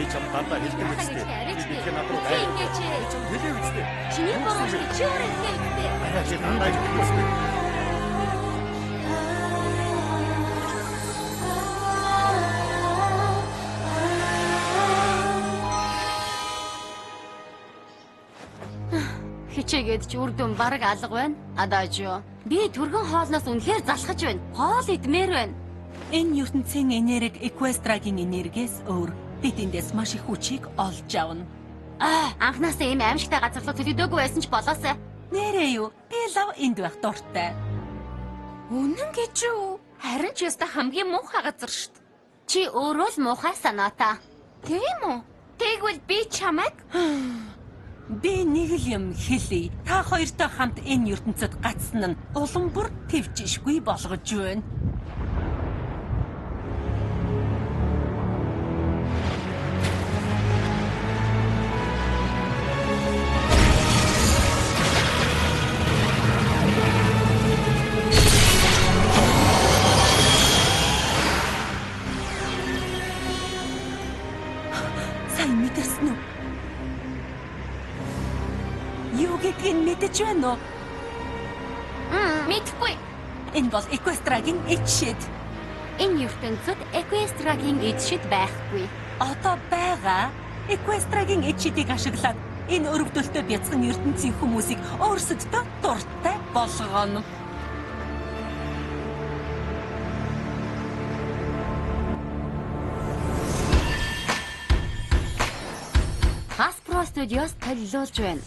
Би чам дандаа хэлдэг үстэй. Би бэлгээ над руу гай. Би чам хэлээ үстэй. Чиний буруу шүү. Чи өөрөө хэлээ үстэй. Арай чи дандаа хэлдэг үстэй. Хичээгээд ч үр дүн бараг алга байна. Адаажо. Би түргэн хоолноос үнэхээр залхаж байна. Хоол идмээр байна. Энэ ертөнцийн энерги Эквестрагийн энергиэс өөр. Бид эндээс маш их хүчийг олж авна. Аа, анхнаасаа ийм аимшигтай газар руу төлөвлөдөөгүй байсан ч болоосай. Нэрээ юу? Би лав энд байх дуртай. Үнэн гэж үү? Харин ч ёстой хамгийн муухай газар шүү дээ. Чи өөрөө л муухай санаатай. Тийм үү? Тэгвэл би чамайг Би нэг л юм хэлье. Та хоёртой хамт энэ ертөнцид гацсан нь улам бүр төвчшгүй болгож байна. Сайн мэдэрсэн үү? Юу гэдгийг мэдэж байна уу? мэдхгүй. Энэ бол Эквестрагийн эд шид. Энэ ертөнцид Эквестрагийн эд шид байхгүй. Одоо байгаа Эквестрагийн эд шидийг ашиглаад энэ өрөвдөлтөй бяцхан ертөнцийн хүмүүсийг өөрсөддөө дуртай болгоно. Hasbro Studios төлөвлөж байна.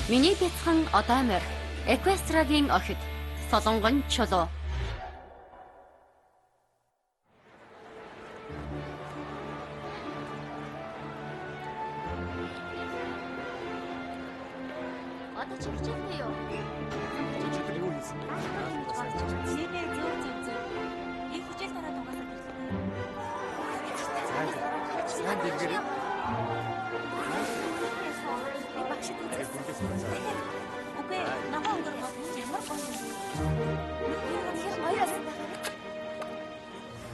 Миний бяцхан одоо морь. Эквестрагийн охид. Солонгон чулуу. Одоо чи хичээлгүй юу? Чи өчигдөр юу хийсэн бэ? Нэрээ зөв зөв зөв. Энэ хичээл дараа угаасаа Сайн. Сайн дэлгэрээ. Би багшд Арай хүндээс байна. Үгүй ногоон өнгөр бол ямар гоё юм.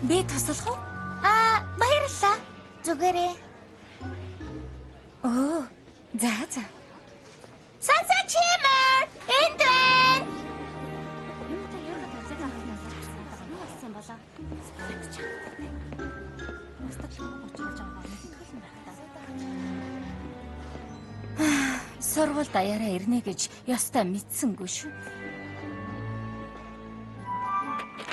Би туслах уу? Аа, баярлалаа. Зүгээрээ. Оо. За за. Санса чимэр энд байна. Юу болсон болоо? Сургууль даяараа ирнэ гэж ёстой мэдсэнгүй шүү.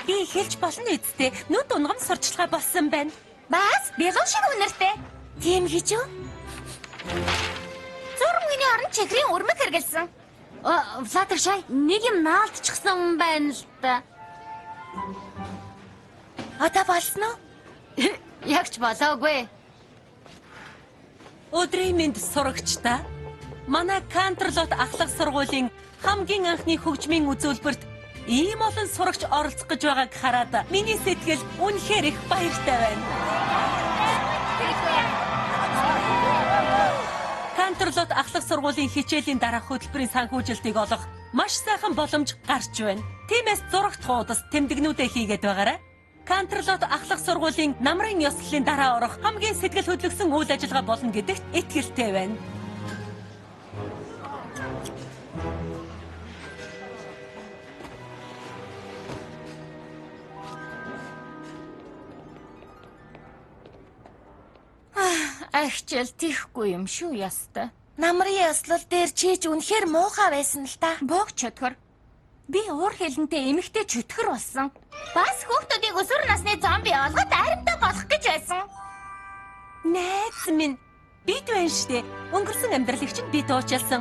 Би хэлж болно үсттэй. Нүд унгам сурчлагаа болсон байна. Бас бэлэн шиг үнэртэй. Тийм гэж үү? Зурмгийн орон чихрийн өрмөг хэргэлсэн. Fluttershy нэг юм наалтчихсан байна л да. Одоо болсон уу? Яг ч болоогүй. Өдрийн мэнд сурагчдаа. Манай Кантерлот ахлах сургуулийн хамгийн анхны хөгжмийн үзүүлбэрт ийм олон сурагч оролцох гэж байгааг хараад миний сэтгэл үнэхээр их баяртай байна. Кантерлот ахлах сургуулийн хичээлийн дараах хөтөлбөрийн санхүүжилтийг олох маш сайхан боломж гарч байна. Тиймээс зурагт хуудас тэмдэгнүүдээ хийгээд байгаарай. Кантерлот ахлах сургуулийн намрын ёслолын дараа орох хамгийн сэтгэл хөдлөсөн үйл ажиллагаа болно гэдэгт итгэлтэй байна. Агчил тийхгүй юм шүү ястай. Намрын ёслол дээр чийж үнэхээр муухай байсан л та. Бог чөтгөр. Би уур хилэнтэй эмэгтэй чөтгөр болсон. Бас хүүхдүүдийг өсвөр насны зомби олгоод аримтай болох гэж байсан. Найз минь бид байна штэ. Өнгөрсөн амьдралыг чинь бид уучлсан.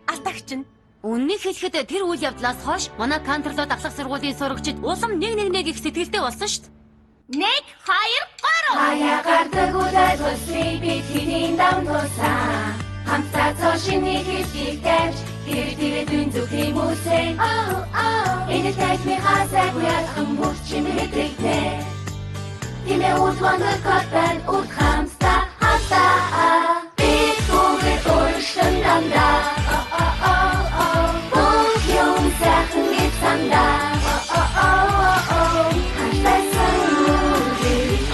Алдагч нь. Үннийг хэлэхэд тэр үйл явдлаас хойш манай Кантерлот ахлах сургуулийн сурагчид улам нэг нэг нэг их сэтгэлтэй болсон шүү дээ. 1 2 3. Хаяа гардаг үлэл улсыг бид хэдийн дам тусаа. Хамтдаа цоо шиний хэлхийг тавьж, тэр тэрэ зүг хүмүүсээ. Энэ тайлмын хасаагүй алхам бүх чимээгдэнэ. Тимээ үл вандер кот үл хамтдаа хамтдаа. Бид бүгд өөрчлөн дандаа. Бүх юм сайхан гэж сандаа. Хаштай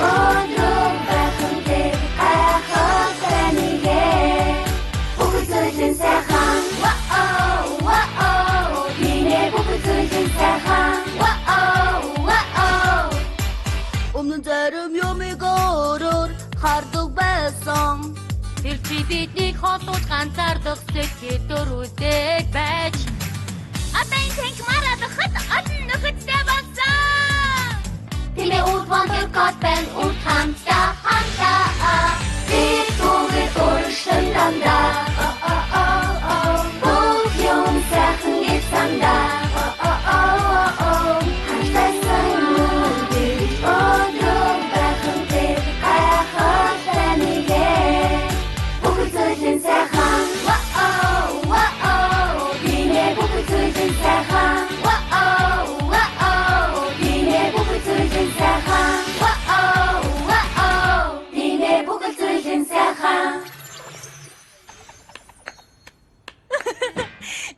өдрөө байхан тэр гайхалтай нэгэ. Бүх зүйл нь сайхан. Wow. Тимээ бүх зүйл нь сайхан. Wow. Өмнө нь зарим юмыг өөрөөр хардаг байсан. Тэр чи биднийг холдуулж ганцаардах сэтгэл төрүүлдэг байж. Одоо энэ танк маралахад олон нөхөдтэй болсон. Тимээ үл вандер кот байна үл хамтдаа хамтдаа. Бид бүгд өөрчлөн дандаа. Бүх юм сайхан гэж сандаа. Хаштай өдрөө байхан тэр гайхалтай нэгэ. Бүх зүйл нь сайхан. Wow. Тимээ бүх зүйл нь сайхан. Wow. Тимээ бүх зүйл нь сайхан. Wow. Тимээ бүх зүйл нь сайхан.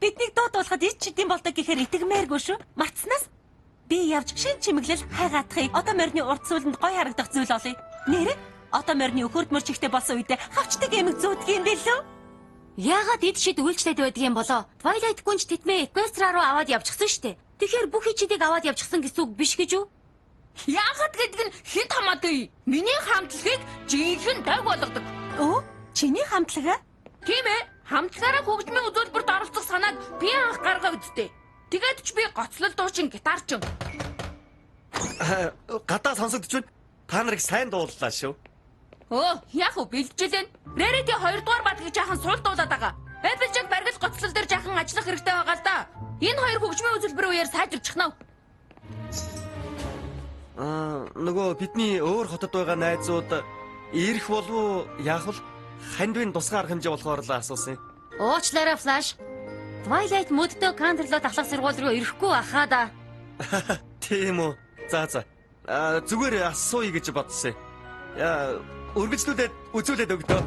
Биднийг дуудуулахад ич чидэм болдог гэхээр итгэмээргүй шүү. Мартснаас би явж шин чимэглэл хайгаатахыг одоо морины урд сүүлэнд гой харагдах зүйл олъё. Нэрэ одоо морины өхөрд мөрчигтэй болсон үедээ хавчдаг эмэг зүүдг юм билүү? Яагаад эд шид үйлчлээд байдаг юм болоо? Twilight гүнж тэтмээ Equestria руу аваад явчихсан штэ. Тэгэхээр бүх ид шидийг аваад явчихсан гэсэн үг биш гэж үү? Яагаад гэдэг нь хэн хамаатай. Миний хамтлагийг жинхэнэ даг болгодог. Өө, чиний хамтлага? Тийм ээ. Хамтлагаараа хөгжмийн үзүүлбэрт оролцох санааг би анх гаргаа үсттэй. Тэгээд ч би гоцлол дуучин гитарчин. Гадаа сонсогдож байна. Та нарыг сайн дууллаа шүү. Өө, яг уу бэлтжүүлэн. Rarity 2 дугаар бадгийг жаахан сул дуулаад байгаа. Applejack баргил гоцлол дээр жаахан ажиллах хэрэгтэй байгаа л да. Энэ хоёр хөгжмийн үзүүлбэрийн үеэр сайжирчихна. Аа, нөгөө бидний өөр хотод байгаа найзууд ирэх болов уу? Яах вэ? Хандвын тусгай арга хэмжээ болохоор л асуусан юм. Уучлаарай Flash. Twilight мөддөө Кантерлот ахлах сургууль руу ирэхгүй баха да. Тийм үү. За за. Аа, зүгээр асууя гэж бодсон юм. Яа, үргэлжлүүлээд үзүүлээд өгдөө.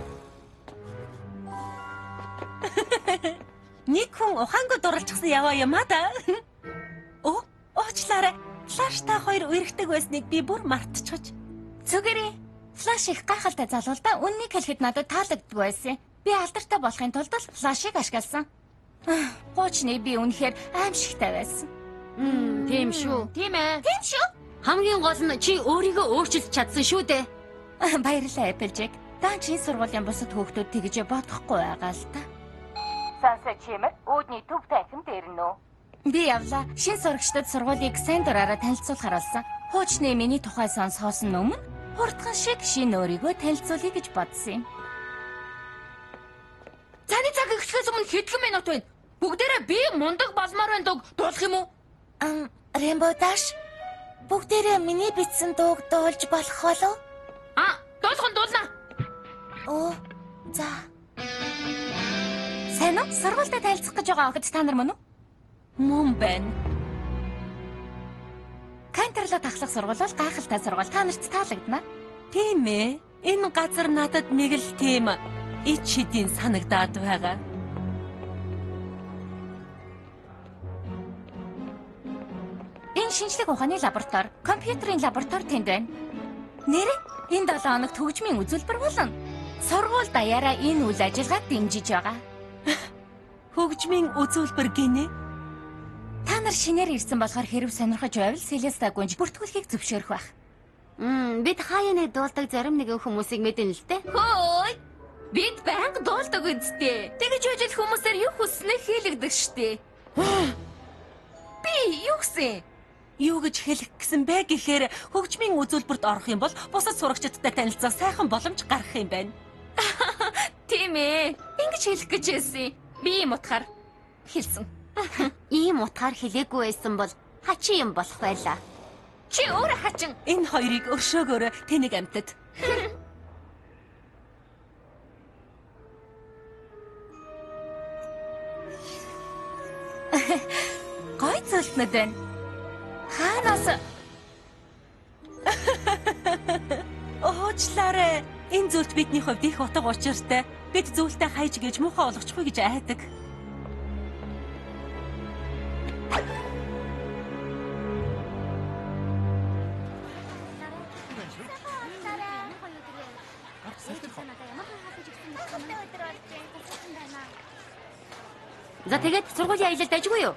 Нэг хүн ухаангүй дурлчихсан яваа юм а да. Өө, уучлаарай. Флаш та хоёр үерхдэг байсныг би бүр мартчихаж. Зүгээрээ. Флаш их гайхалтай залуу л да. Үннийг хэлэхэд надад таалагддаг байсан. Би алдартай болохын тулд л флашыг ашигласан. Хуучны би үнэхээр аимшигтай байсан. Тийм шүү. Тийм ээ. Тийм шүү. Хамгийн гол нь чи өөрийгөө өөрчилж чадсан шүү дээ. Баярлалаа Applejack. Даан чи сургуулийн бусад хүүхдүүд тэгж бодохгүй байгаа л та. Сансаа чимэр үүдний төв танхимд ирнэ үү? Би явлаа. Шин сурагчдад сургуулийг сайн дураараа танилцуулахар болсон. Хуучны миний тухай сонсохоос нь өмнө хурдхан шиг шин өөрийгөө танилцуулъя гэж бодсон юм. Цааны цаг эхлэхээс өмнө хэдхэн минут байна. Бүгдээрээ би мундаг болмоор байна дууг дуулах юм уу? Rainbow Dash бүгдээрээ миний бичсэн дууг дуулж болох болов? А, дуулах нь дуулна. Оо, за. Сайн уу? Сургуультай танилцах гэж байгаа охид та нар мөн үү? Мөн байна. Кантерлот ахлах сургууль бол гайхалтай сургууль. Та нарт таалагдана. Тийм ээ. Энэ газар надад нэг л тийм Ич шидийн санагдаад байгаа. Энэ шинжлэх ухааны лаборатори, компьютерийн лаборатори тэнд байна. Нэрээ энэ 7 хоногт хөгжмийн үзүүлбэр болно. Сургууль даяараа энэ үйл ажиллагааг дэмжиж байгаа. Хөгжмийн үзүүлбэр гинэ. Та нар шинээр ирсэн болохоор хэрв сонирхож байвал Селеста гүнж бүртгүүлэхийг зөвшөөрөх байх. Бид хаяаны дуулдаг зарим нэгэн хүмүүсийг мэднэ л дээ. Хөөй. Бид байнга дуулдаг үсттэй. Тэгэж байж л хүмүүсээр юу хүснээ хийлэгдэх штэ. Би юу гэсэн? Юу гэж хэлэх гэсэн бэ гэхээр хөгжмийн үзүүлбэрт орох юм бол бусад сурагчидтай танилцах сайхан боломж гарах юм байна. Тийм ээ. Ингэж хэлэх гэж байсан. Би ийм утгаар хэлсэн. Ийм утгаар хэлээгүй байсан бол хачин юм болох байлаа. Чи өөрөө хачин. Энэ хоёрыг өршөөгөөрэй тэнэг амьтад. Гой зүйлтнүүд байна. Хаанаас Уучлаарай. Энэ зүйлт бидний хувьд их утга учиртай. Бид зүйлтэй хайж гэж муухай болгочихгүй гэж айдаг. За тэгээд сургуулийн аялалд ажгүй юу?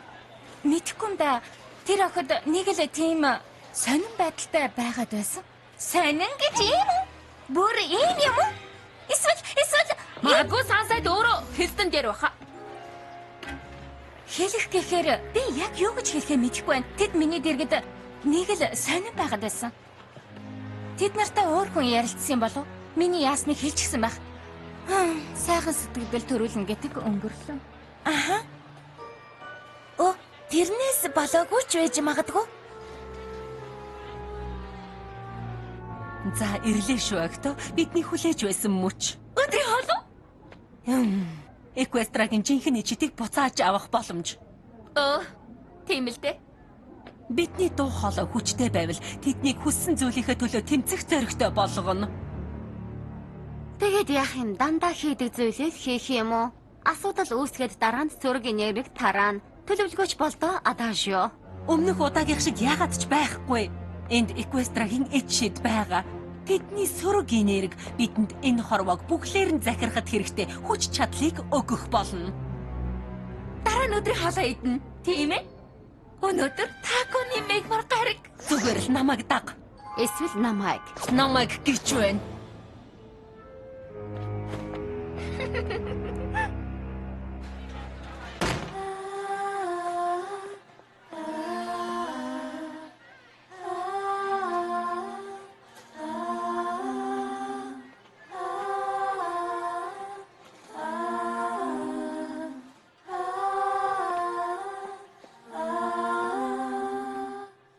Мэдэхгүй юм да. Тэр охид нэг л тийм сонин байдалтай байгаад байсан. Сонин гэж ийм үү? Бүр ийм юм уу? Эсвэл Магадгүй сансайд өөрөө хэлсэн дээр баха. Хэлэх гэхээр би яг юу гэж хэлэхээ мэдэхгүй байна. Тэд миний дэргэд нэг л сонин байгаад байсан. Тэд нартай өөр хүн ярилцсан юм болов? Миний яасныг хэлчихсэн байх. Сайхан сэтгэгдэл төрүүлнэ гэдэг өнгөрлөө. Аха. Оо, тэрнээс болоогүй ч байж магадгүй. За ирлээ шүү огто. Бидний хүлээж байсан мөч. Өдрийн хоолоо? Эквестрагийн жинхэнэ ичидийг буцааж авах боломж. Өө, тийм л дээ. Бидний дуу хоолой хүчтэй байвал тэднийг хүссэн зүйлийнхээ төлөө тэмцэх зоригтой болгоно. Тэгээд яах юм, дандаа хийдэг зүйлээ л хийх юм уу? Асуудал үүсгээд дараа нь сөрөг энерги тараана. Төлөвлөгөөч болдоо Адажио. Өмнөх удаагийнх шиг яагаад ч байхгүй. Энд Эквестрагийн эд шид байгаа. Тэдний сөрөг энерги бидэнд энэ хорвоог бүхлээр нь захирахад хэрэгтэй хүч чадлыг өгөх болно. Дараа нь өдрийн хоолоо идэнэ. Тийм ээ? Өнөөдөр таконы мегмар гараг. Зүгээр л намайг даг. Эсвэл намайг. Намайг гэж байна.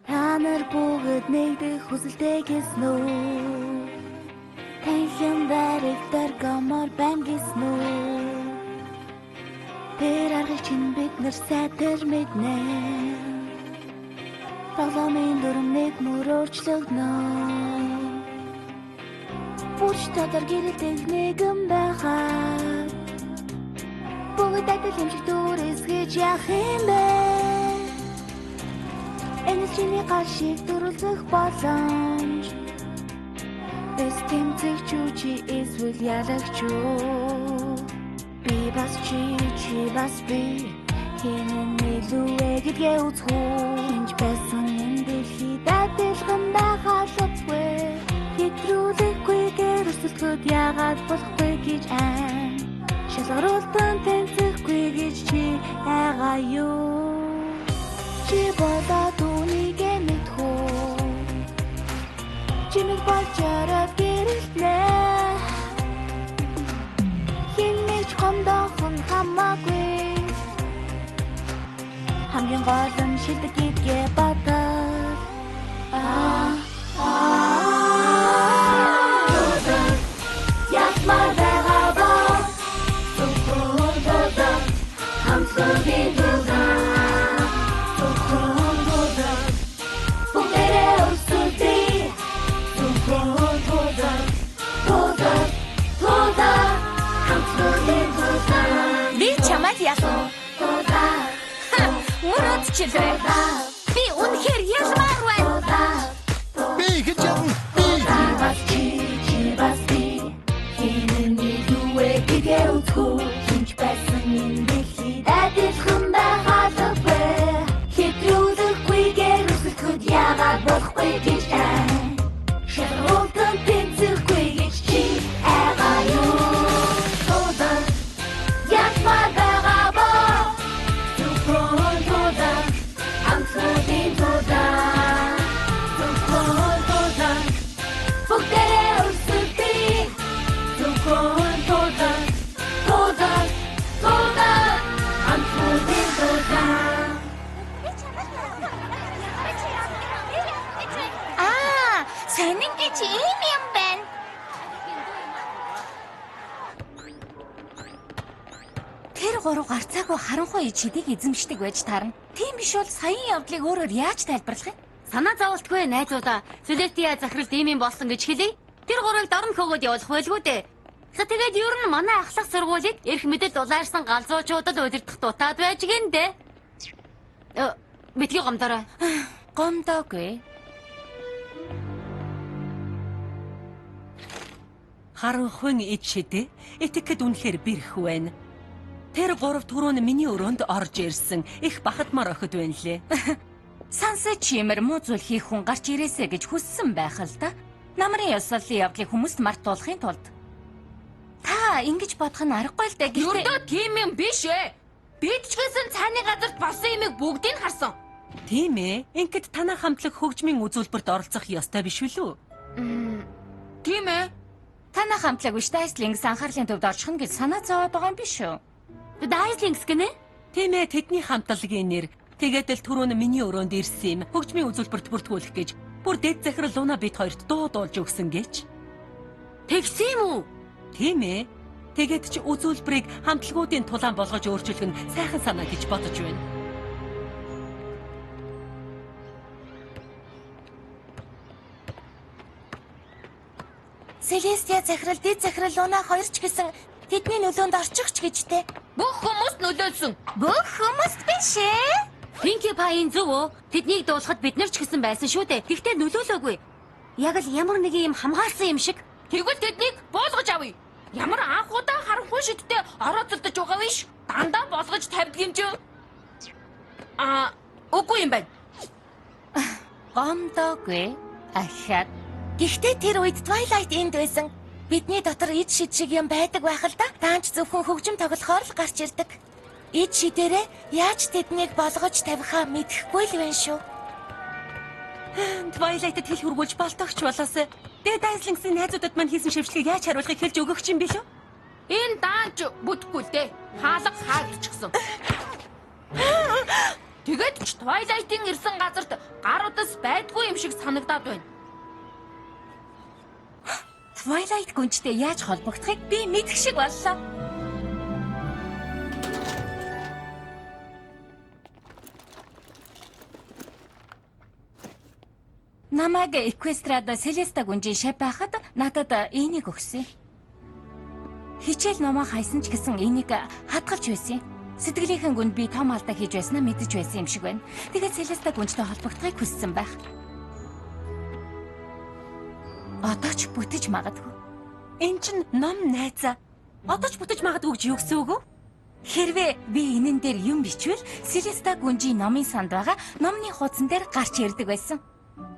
Та нар бүгд нэгдэх хүсэлтэй гэсэн үү? Танхим бариг дөргомор байна гэсэн үү? Тэр аргыг чинь бид нар сайтар мэднэ. Тоглоомын дүрм нэг мөр өөрчлөгдөнө. Бүрч дотор гэрэлтэх нэгэн байхад бүгд адил юм шиг дүрсгэж яах юм бэ? Энэ чиний гал шиг дүрлэх боломж. Эс тэмцэгч үү чи эсвэл ялагч үү? Би бас чи, чи бас би. Хэн нь илүү вэ гэдгээ үзэх үү? Хинч байсан энэ дэлхийд адилхан байгаа лувгүй. Хэтрүүлэхгүйгээр өрсөлдөхөд яагаад болохгүй гэж айн. Шалгаруултан тэнцэхгүй гэж чи айгаа юу? Чи болоод үүнийгээ мэдэх үү? Чимэг болж ороод гэрэлтнэ. Хэн нэг ч гомдох нь хамаагүй. Хамгийн гол нь шилдэг гэдгээ бодол. Аа аа Ятмар байгаа бол зөвхөн тулаг хамтлагийн тулаг зөвхөн тулаг бүгдээрээ өрсөлдөе зөвхөн тулаг тулаг тулаг хамтлагийн Бичлээ. Би үнэхээр ялмаар байна. Би эхэлж явна. Би бас чи, чи бас би. Хин нэг юу вэ гэдгээ үзэхгүй. Хинч байсан энэ дэлхийд адилхан байх албагүй. Хэтрүүлэхгүйгээр өсөлтөд яагаад болохгүй гэж ай. Шалралтан тэнцэхгүй гэж чи айгаа юу. Тулан ятмаар байгаа бол зөвхөн тулан хамтлагийн тулан. Зөвхөн тулан бүгдээрээ өрсөлдөе. Зөвхөн тулан, тулан, тулан хамтлагийн тулан. Аа, сонин гэж ийм юм байна. Тэр гурав гарцаагүй харанхуй чидийг эзэмшдэг байж таарна. Тийм биш бол саяын явдлыг өөрөөр яаж тайлбарлах юм? Санаа зовлтгүй найзуудаа. Селестия захиралд ийм юм болсон гэж хэлье. Тэр гурвыг дорн хөөгөөд явуулах байлгүй дээ. За тэгээд ер нь манай ахлах сургуулийг эрх мэдэл дулаарсан галзуучуудад удирдах дутаад байж гин дээ. Битгий гомдорой. Гомдоогүй. Харанхуйн ид шидэ этикет үнэхээр бэрх байна. Тэр гурав түрүүн миний өрөөнд орж ирсэн. Их бахадмаар охид байна лээ. Сансаа чимэр муу зүйл хийх хүн гарч ирээсэ гэж хүссэн байх л да. Намрын ёслолын явдлыг хүмүүст мартуулахын тулд. Та ингэж бодох нь аргагүй л дээ. Гэхдээ Ердөө тийм юм биш ээ. Бид ч гэсэн цааны газарт болсон юмыг бүгдийг нь харсан. Тийм ээ. Ингээд танай хамтлаг хөгжмийн үзүүлбэрт оролцох ёстой биш үү? Тийм ээ. танай хамтлаг биш Дайслингс анхаарлын төвд орчих нь гэж санаа зовоод байгаа юм биш үү? Дайслингс гинэ? Тийм ээ, тэдний хамтлагийн нэр. Тэгээд л түрүүн миний өрөөнд ирсэн юм. Хөгжмийн үзүүлбэрт бүртгүүлэх гэж. Бүр дэд захирал Луна бид хоёрт дуу дуулж өгсөн гэж. Тэгсэн юм уу? Тийм ээ. Тэгээд ч үзүүлбэрийг хамтлагуудын тулаан болгож өөрчлөх нь сайхан санаа гэж бодож байна. Селестия захирал, дэд захирал Луна хоёр ч гэсэн тэдний нөлөөнд орчих ч гэжтэй. Бүх хүмүүс нөлөөлсөн. Бүх хүмүүст биш ээ. Пинки Пайн зөв үү? Тэднийг дуулахад бид нар ч гэсэн байсан шүү дээ. Гэхдээ нөлөөлөөгүй. Яг л ямар нэгэн юм хамгаалсан юм шиг. Тэгвэл тэднийг буулгаж авъя. Ямар анх удаа харанхуй шидтэй орооцолдож байгаа биш. Дандаа болгож тавьдаг юм чи. Аа, үгүй юм байна. Гомдоогүй. Ахаад Гэхдээ тэр үед Twilight энд байсан. Бидний дотор ид шид шиг юм байдаг байх л да. Даанч зөвхөн хөгжим тоглохоор л гарч ирдэг. Ид шидээрээ яаж тэднийг болгож тавихаа мэдэхгүй л байна шүү. Twilight-д хэл хөргүүлж болтогч болоос. Тэгээ Дайслингсийн найзуудад мань хийсэн шившлэгийг яаж хариулахыг хэлж өгөх юм билүү? Энэ даанч бүтэхгүй л дээ. Хаалга хаагдчихсан. Тэгээд ч Twilight-ийн ирсэн газарт гар удас байдгүй юм шиг санагдаад байна. Twilight гүнжтэй яаж холбогдохыг би мэдэх шиг боллоо. Намайг Эквестрад Селеста гүнжийн шав байхад надад энийг өгсөн. Хичээл номоо хайсан ч гэсэн энийг хадгалж байсан. Сэтгэлийнхэн гүнд би том алдаа хийж байснаа мэдэж байсан юм шиг байна. Тэгээд Селеста гүнжтэй холбогдохыг хүссэн байх. Одоо ч бүтэж магадгүй. Эн чин ном найзаа. Одоо ч бүтэж магадгүй гэж юу гэсэн үг вэ? Хэрвээ би энэн дээр юм бичвэл Селеста гүнжийн номын санд байгаа номны хуудсан дээр гарч ирдэг байсан.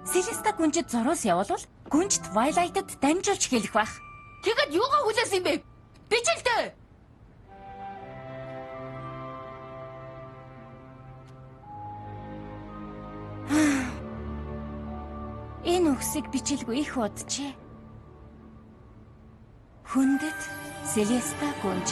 Селеста гүнжид зураас явуулвал гүнж Twilight-д дамжуулж хэлэх байх. Тэгээд юугаа хүлээсэн юм бэ? Бичлээ. Энэ үгсийг бичилгүй их уджээ. Хүндэт Селеста гүнж.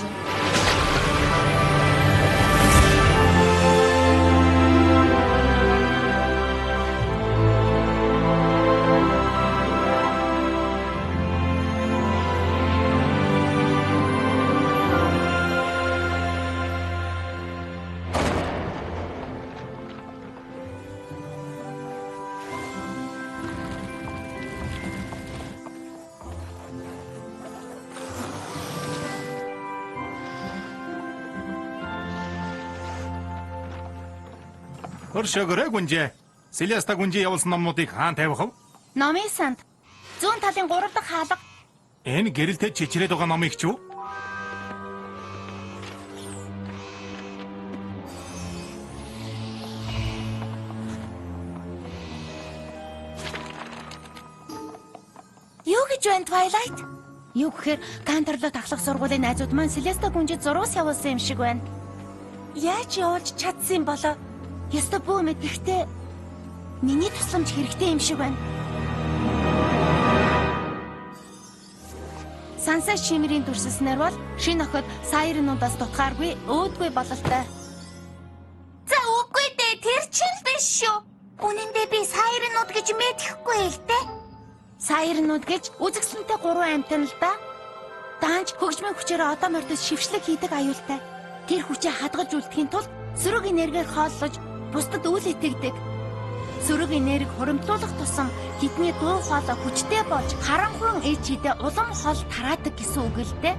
Хөршөөгөрэй гүнжээ. Селеста гүнжээ явуулсан номнуудыг хаан тавих вэ? Номын санд зүүн талын 3 дахь хаалга. Энэ гэрэлтэй чичрээд байгаа номыг ч юу? Юу гэж байна Twilight? Юу гэхээр Кантерлот ахлах сургуулийн найзууд маань Селеста гүнжид зурвас явуулсан юм шиг байна. Яаж явуулж чадсан юм болоо? Ёстой бүү мэд гэхдээ миний тусламж хэрэгтэй юм шиг байна. Сансаа шимрийн дүрсэлснээр бол шинэ охид Сайрнуудаас дутгааргүй өөдгүй бололтой. За үгүй дээ, тэр чинь л биш шүү. Үнэн дээр би сайрнууд гэж мэдэхгүй л дээ. Сайрнууд гэж үзэсгэлэнтэй гурван амьтан л да. Даанч хөгжмийн хүчээр одоо морьдод шившлэг хийдэг аюултай. Тэр хүчээ хадгалж үлдэхийн тулд сөрөг энергиэр хооллож бусдад үл итгэдэг. Сөрөг энерги хуримтлуулах тусам тэдний дуу хоолой хүчтэй болж харанхуйн ич хидэ улам хол тараадаг гэсэн үг л дээ.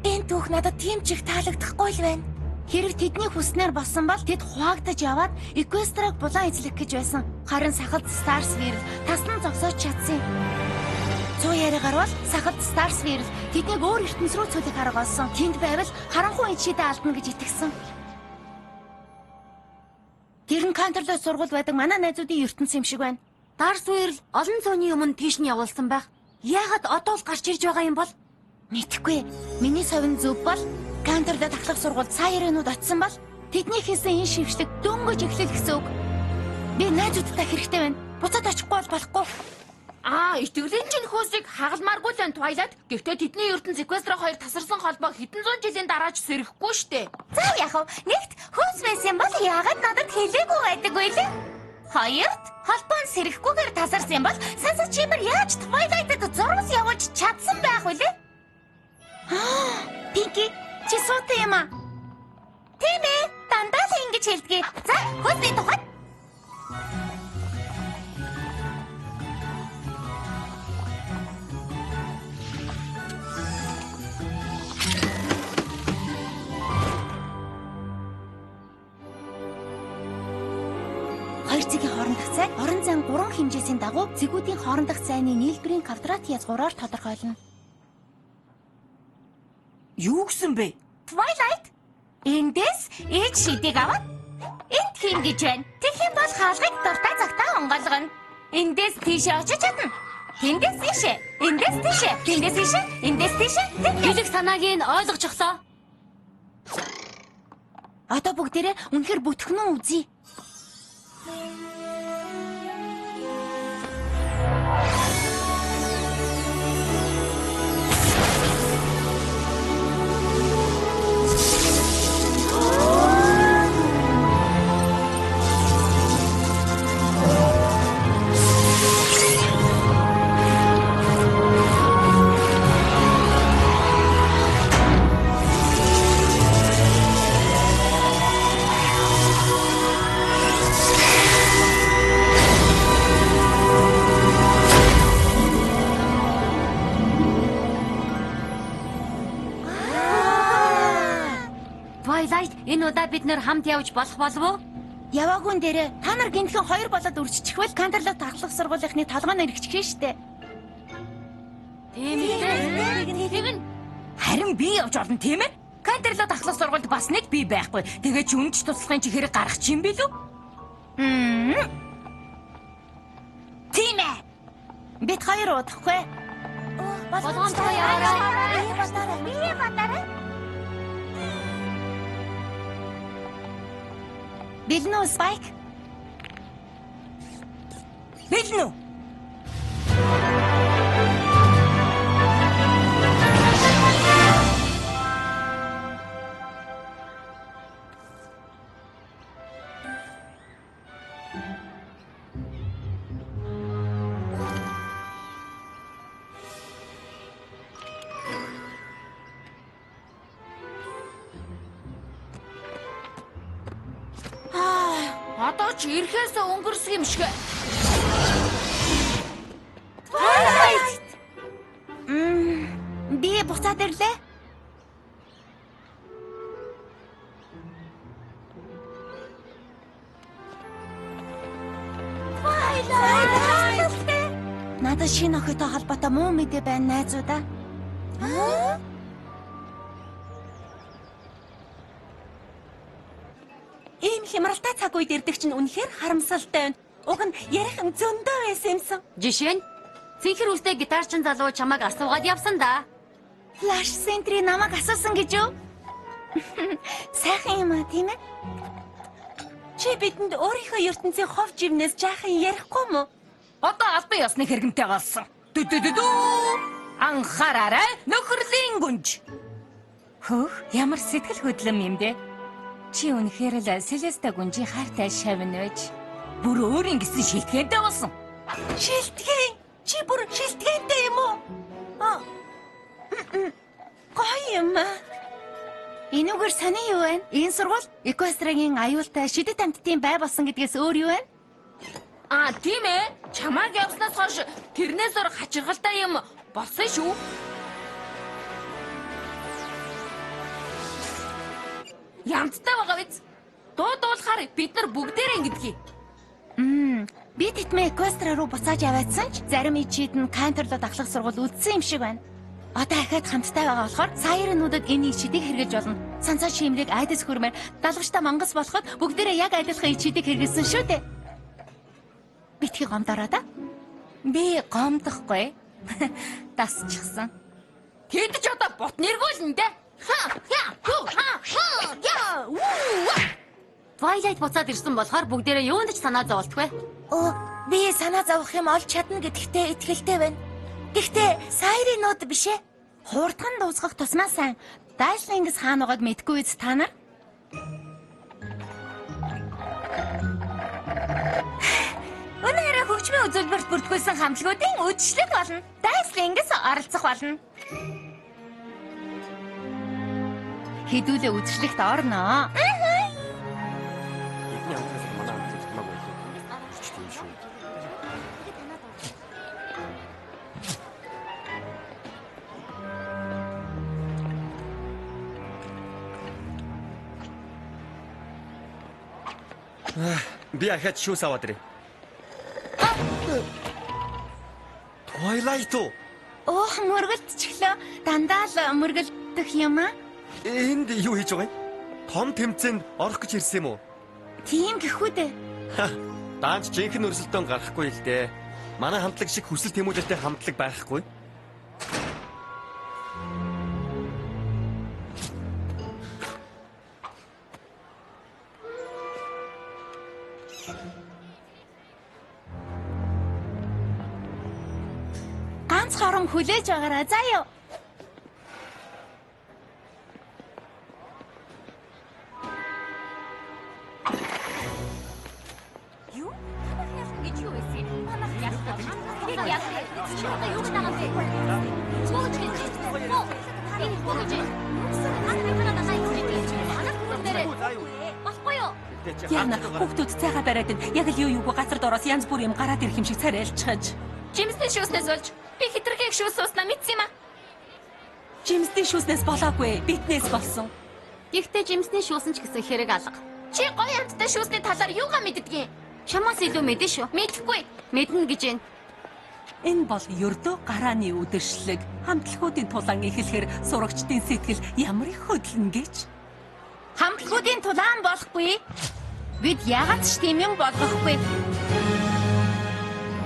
Энэ түүх надад тийм ч их таалагдахгүй л байна. Хэрэг тэдний хүснээр болсон бол тэд хуваагдаж яваад Эквестраг булан эзлэх гэж байсан. Харин сахалд Старсвирл таслан зогсоож чадсан юм. Цуу яриагаар бол сахалд Старсвирл тэднийг өөр ертөнц рүү цөлөх арга олсон. Тэнд байвал харанхуй ичидэ алдна гэж итгэсэн. Тэр нь Кантерлот сургууль байдаг манай найзуудын ертөнц юм шиг байна. Дарсвирл олон зууны өмнө тийш нь явуулсан байх. Яагаад одоо л гарч ирж байгаа юм бол? Мэдхгүй. Миний совин зөв бол Кантерлот ахлах сургуульд Сайренууд очисон бол тэдний хийсэн энэ шившлэг дөнгөж эхлэх гэсэн үг. Би найзуудтай хэрэгтэй байна. Буцаад очихгүй бол болохгүй. Аа, итгэлийн чинь хөөсийг хагалмааргүй л байна Twilight. Гэхдээ тэдний ертөнц Equestria хоёр тасарсан холбоо хэдэн зуун жилийн дараа ч сэрэхгүй штэ. За яах вэ? Нэгт хөөс байсан бол яагаад надад хэлээгүй байдаг вэ лээ? Хоёрт холбоо нь сэрэхгүйгээр тасарсан юм бол Санса Чимэр яаж Twilight-д зурвас явуулж чадсан байх вэ лээ? Пинки, чи суутай юм аа? Тийм ээ, дандаа л ингэж хэлдэг. За, хөөсний тухай. Хоёр цэгийн хоорондох зай орон зайн гурван хэмжээсийн дагуу цэгүүдийн хоорондох зайны нийлбэрийн квадрат язгуураар тодорхойлно. Юу гэсэн бэ? Twilight. Эндээс ээж шидийг аваад энд хийн гэж байна. Тэгэх юм бол хаалгыг дуртай цагтаа онгойлгоно. Эндээс тийшээ очиж чадна. Тэндээс ийшээ, эндээс тийшээ, тэндээс ийшээ, эндээс тийшээ. Тэндээс. Хэлэх санааг нь ойлгочихлоо. Одоо бүгдээрээ үнэхэр бүтгэн үү үзье. Twilight, энэ удаа бид нэр хамт явж болох болов уу? Яваагүй дээрээ та нар гинхэн хоёр болоод үржчихвэл Кантерлот ахлах сургуулийнхны толгой нь эргэчих штэ. Тийм ээ. Тэгнь. Харин би явж олно тийм ээ? Кантерлот ахлах сургуульд бас нэг би байхгүй. Тэгээ ч өмч туслахын чи хэрэг гарах чинь билүү? Тийм ээ. Бид хоёр удахгүй. Болгоомжтой яваарай. Би бодоорой. Би бодоорой. Бэлэн үү Спайк? Бэлэн үү? Одоо ч ирэхээс өнгөрсөн юм шиг. Би буцаад ирлээ. Надад шинэ охидтой холбоотой муу мэдээ байна найзуудаа. Ийм хямралтай цаг үед ирдэг чинь үнэхээр харамсалтай байна. Уг нь ярих нь зөндөө байсан юмсан. Жишээ нь цэнхэр үстэй гитарчин залуу чамайг асуугаад явсан да. Флаш Сентри намайг асуусан гэж юу? Сайхан юм а, тийм ээ? Чи бидэнд өөрийнхөө ертөнцийн хов живнээс жаахан ярихгүй мө? Одоо албан ёсны хэрэгмтэй болсон. Дүү дүү дүү дүү. Анхаараарай. Нөхөрлийн гүнж. Хөөх, ямар сэтгэл хөдлөм юм бэ? Чи үнэхээр л Селеста гүнжийн хайртай шавн байж. Бүр өөрийн гэсэн шилтгэнтэй болсон. Шилтгэн. Чи бүр шилтгэнтэй юм уу? Аа. Гоё юм аа. Энүүгээр сони юу вэ? Энэ сургууль Эквестрагийн аюултай шидэт амьтдын бай болсон гэдгээс өөр юу вэ? Аа, тийм ээ. Чамааг явснаас хойш тэрнээс өөр хачиргалтай юм болсон шүү. Янзтай байгаа биз? Дуу дуулахаар бид нар бүгдээрээ ингэдэг. Би тэтмээ Эквестра руу буцааж яваадсан ч зарим ичид нь Кантерлод ахлах сургууль үлдсэн юм шиг байна. Одоо ахаад хамттай байгаа болохоор Сайрнуудад энэ ичидийг хэрэглэж болно. Сансаа шимрийг айдас хүрмээр далгаштай мангас болоход бүгдээрээ яг адилхан ичидийг хэрэглэсэн шүү дээ. Битгий гомдороо да. Би гомдохгүй. Дасчихсан. Тэд ч одоо бут нэргүүлнэ дээ. Ха, ха, ху, ха, ха, я, уу. Twilight буцаад ирсэн болохоор бүгдээрээ юунд ч санаа зоволтгүй. Оо, би санаа зовох юм олж чадна гэдэгтээ итгэлтэй байна. Гэхдээ Сайринууд биш ээ. Хурдхан дуусгах тусмаа сайн. Дайслингс хаана байгааг мэдэхгүй биз та нар? Өнөөдөр хөгжмийн үзүүлбэрт бүртгүүлсэн хамтлагуудын үдшилэг болно. Дайслингс оролцох болно. Хэдүүлээ үзэсгэлэгт орноо. Бидний хамтлагаас манай хамтлаг хамаагүй байлаа. Ч тийм шүү. Би ахаад шүүс аваад ирээ. Twilight уу? Уух мөргөлдчихлөө. Дандаа л мөргөлдөх юм аа. Энд юу хийж байгаа юм? Том тэмцээнд орох гэж ирсэн юм уу? Тийм гэхүү дээ. Ха, Даанч жинхэнэ өрсөлдөөн гарахгүй л дээ. Манай хамтлаг шиг хүсэл тэмүүлэлтэй хамтлаг байхгүй. Ганц хорон хүлээж байгаараа заа юу. Юу? Манайх ялна гэж юу байсан юм? Манайх ялна. Бид ялна. Чи одоо юу гэж байгаа юм бэ? Буу гэж хэлж байна. Буу. Энэ буу гэж. Манай манай дасаа ингэж хэлж байна. Манай бүгдээрээ болохгүй юу? Яна хүүхдүүд цайгаа бариад ин яг л юу юугүй газар дороос янз бүр юм гараад ирэх юм шиг царайлчхаж. Жимсний шүүснээс болж би хитрхийг шүүс сууснаа мэдсэн юм аа. Жимсний шүүснээс болоогүй, биднээс болсон. Гэхдээ жимсний шуусан ч гэсэн хэрэг алга. Чи гоё амттай шүүсний талаар юугаа мэддгийг? Чамаас илүү мэдэн шүү. Мэдэхгүй. Мэднэ гэж байна. Энэ бол ердөө гарааны үдшилэг. Хамтлагуудын тулаан эхлэхээр сурагчдын сэтгэл ямар их хөдлөнө гэж. Хамтлагуудын тулаан болохгүй. Бид яагаад ч тийм юм болгохгүй.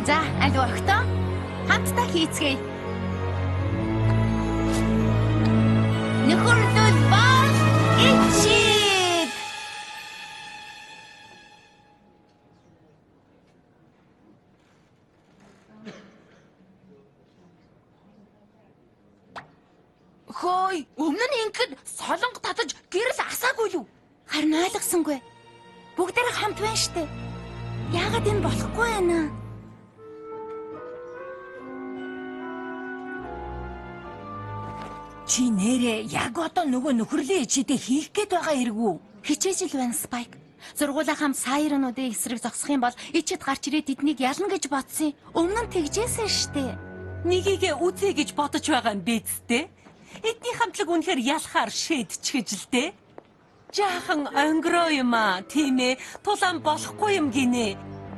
За, аль огтоо хамтдаа хийцгээе. Нөхөрлөл бол ичид. Хөөй, өмнө нь ингэхэд солонго татаж гэрэл асаагүй юу? Харин ойлгосонгүй. Бүгдээрээ хамт байна штэ. Яагаад энэ болохгүй байна? Чи нэрээ яг одоо нөгөө нөхөрлийн ичидээ хийх гээд байгаа эргүү. Хичээж л байна Спайк. Зургуулаа хамт сайрнуудын эсрэг зогсох юм бол ичид гарч ирээд тэднийг ялна гэж бодсон. Өмнө нь тэгжээсэн штэ. Нэгийгээ үзье гэж бодож байгаа юм биз дээ. Эдний хамтлаг үнэхээр ялахаар шийдчихэж л дээ. Жаахан онгороо юм аа, тийм ээ. Тулаан болохгүй юм гинэ.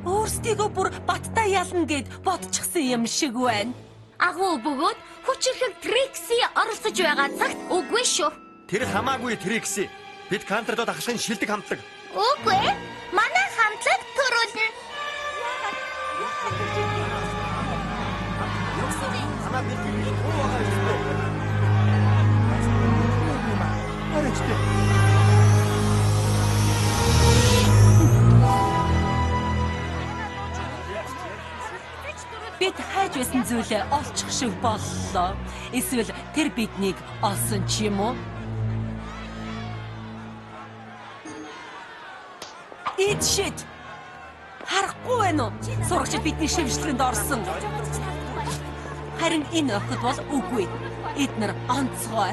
Өөрсдийгөө бүр баттай ялна гэд бодчихсон юм шиг байна. Агуу бөгөөд хүчирхэг Трикси оролцож байгаа цагт үгүй шүү. Тэр хамаагүй Трикси. Бид Кантерлот ахлахын шилдэг хамтлаг. Үгүй ээ. Манай хамтлаг төрүүлнэ. Хамаа бэлтгэл хуу байгаа юм байна. Арайчтай. Бид хайж байсан зүйлээ олчих шиг боллоо. Эсвэл тэр биднийг олсон ч юм уу? Эд шид. Харахгүй байна уу? Сурагчид бидний шившлэгэнд орсон. Харин энэ охид бол үгүй. Эднэр онцгой.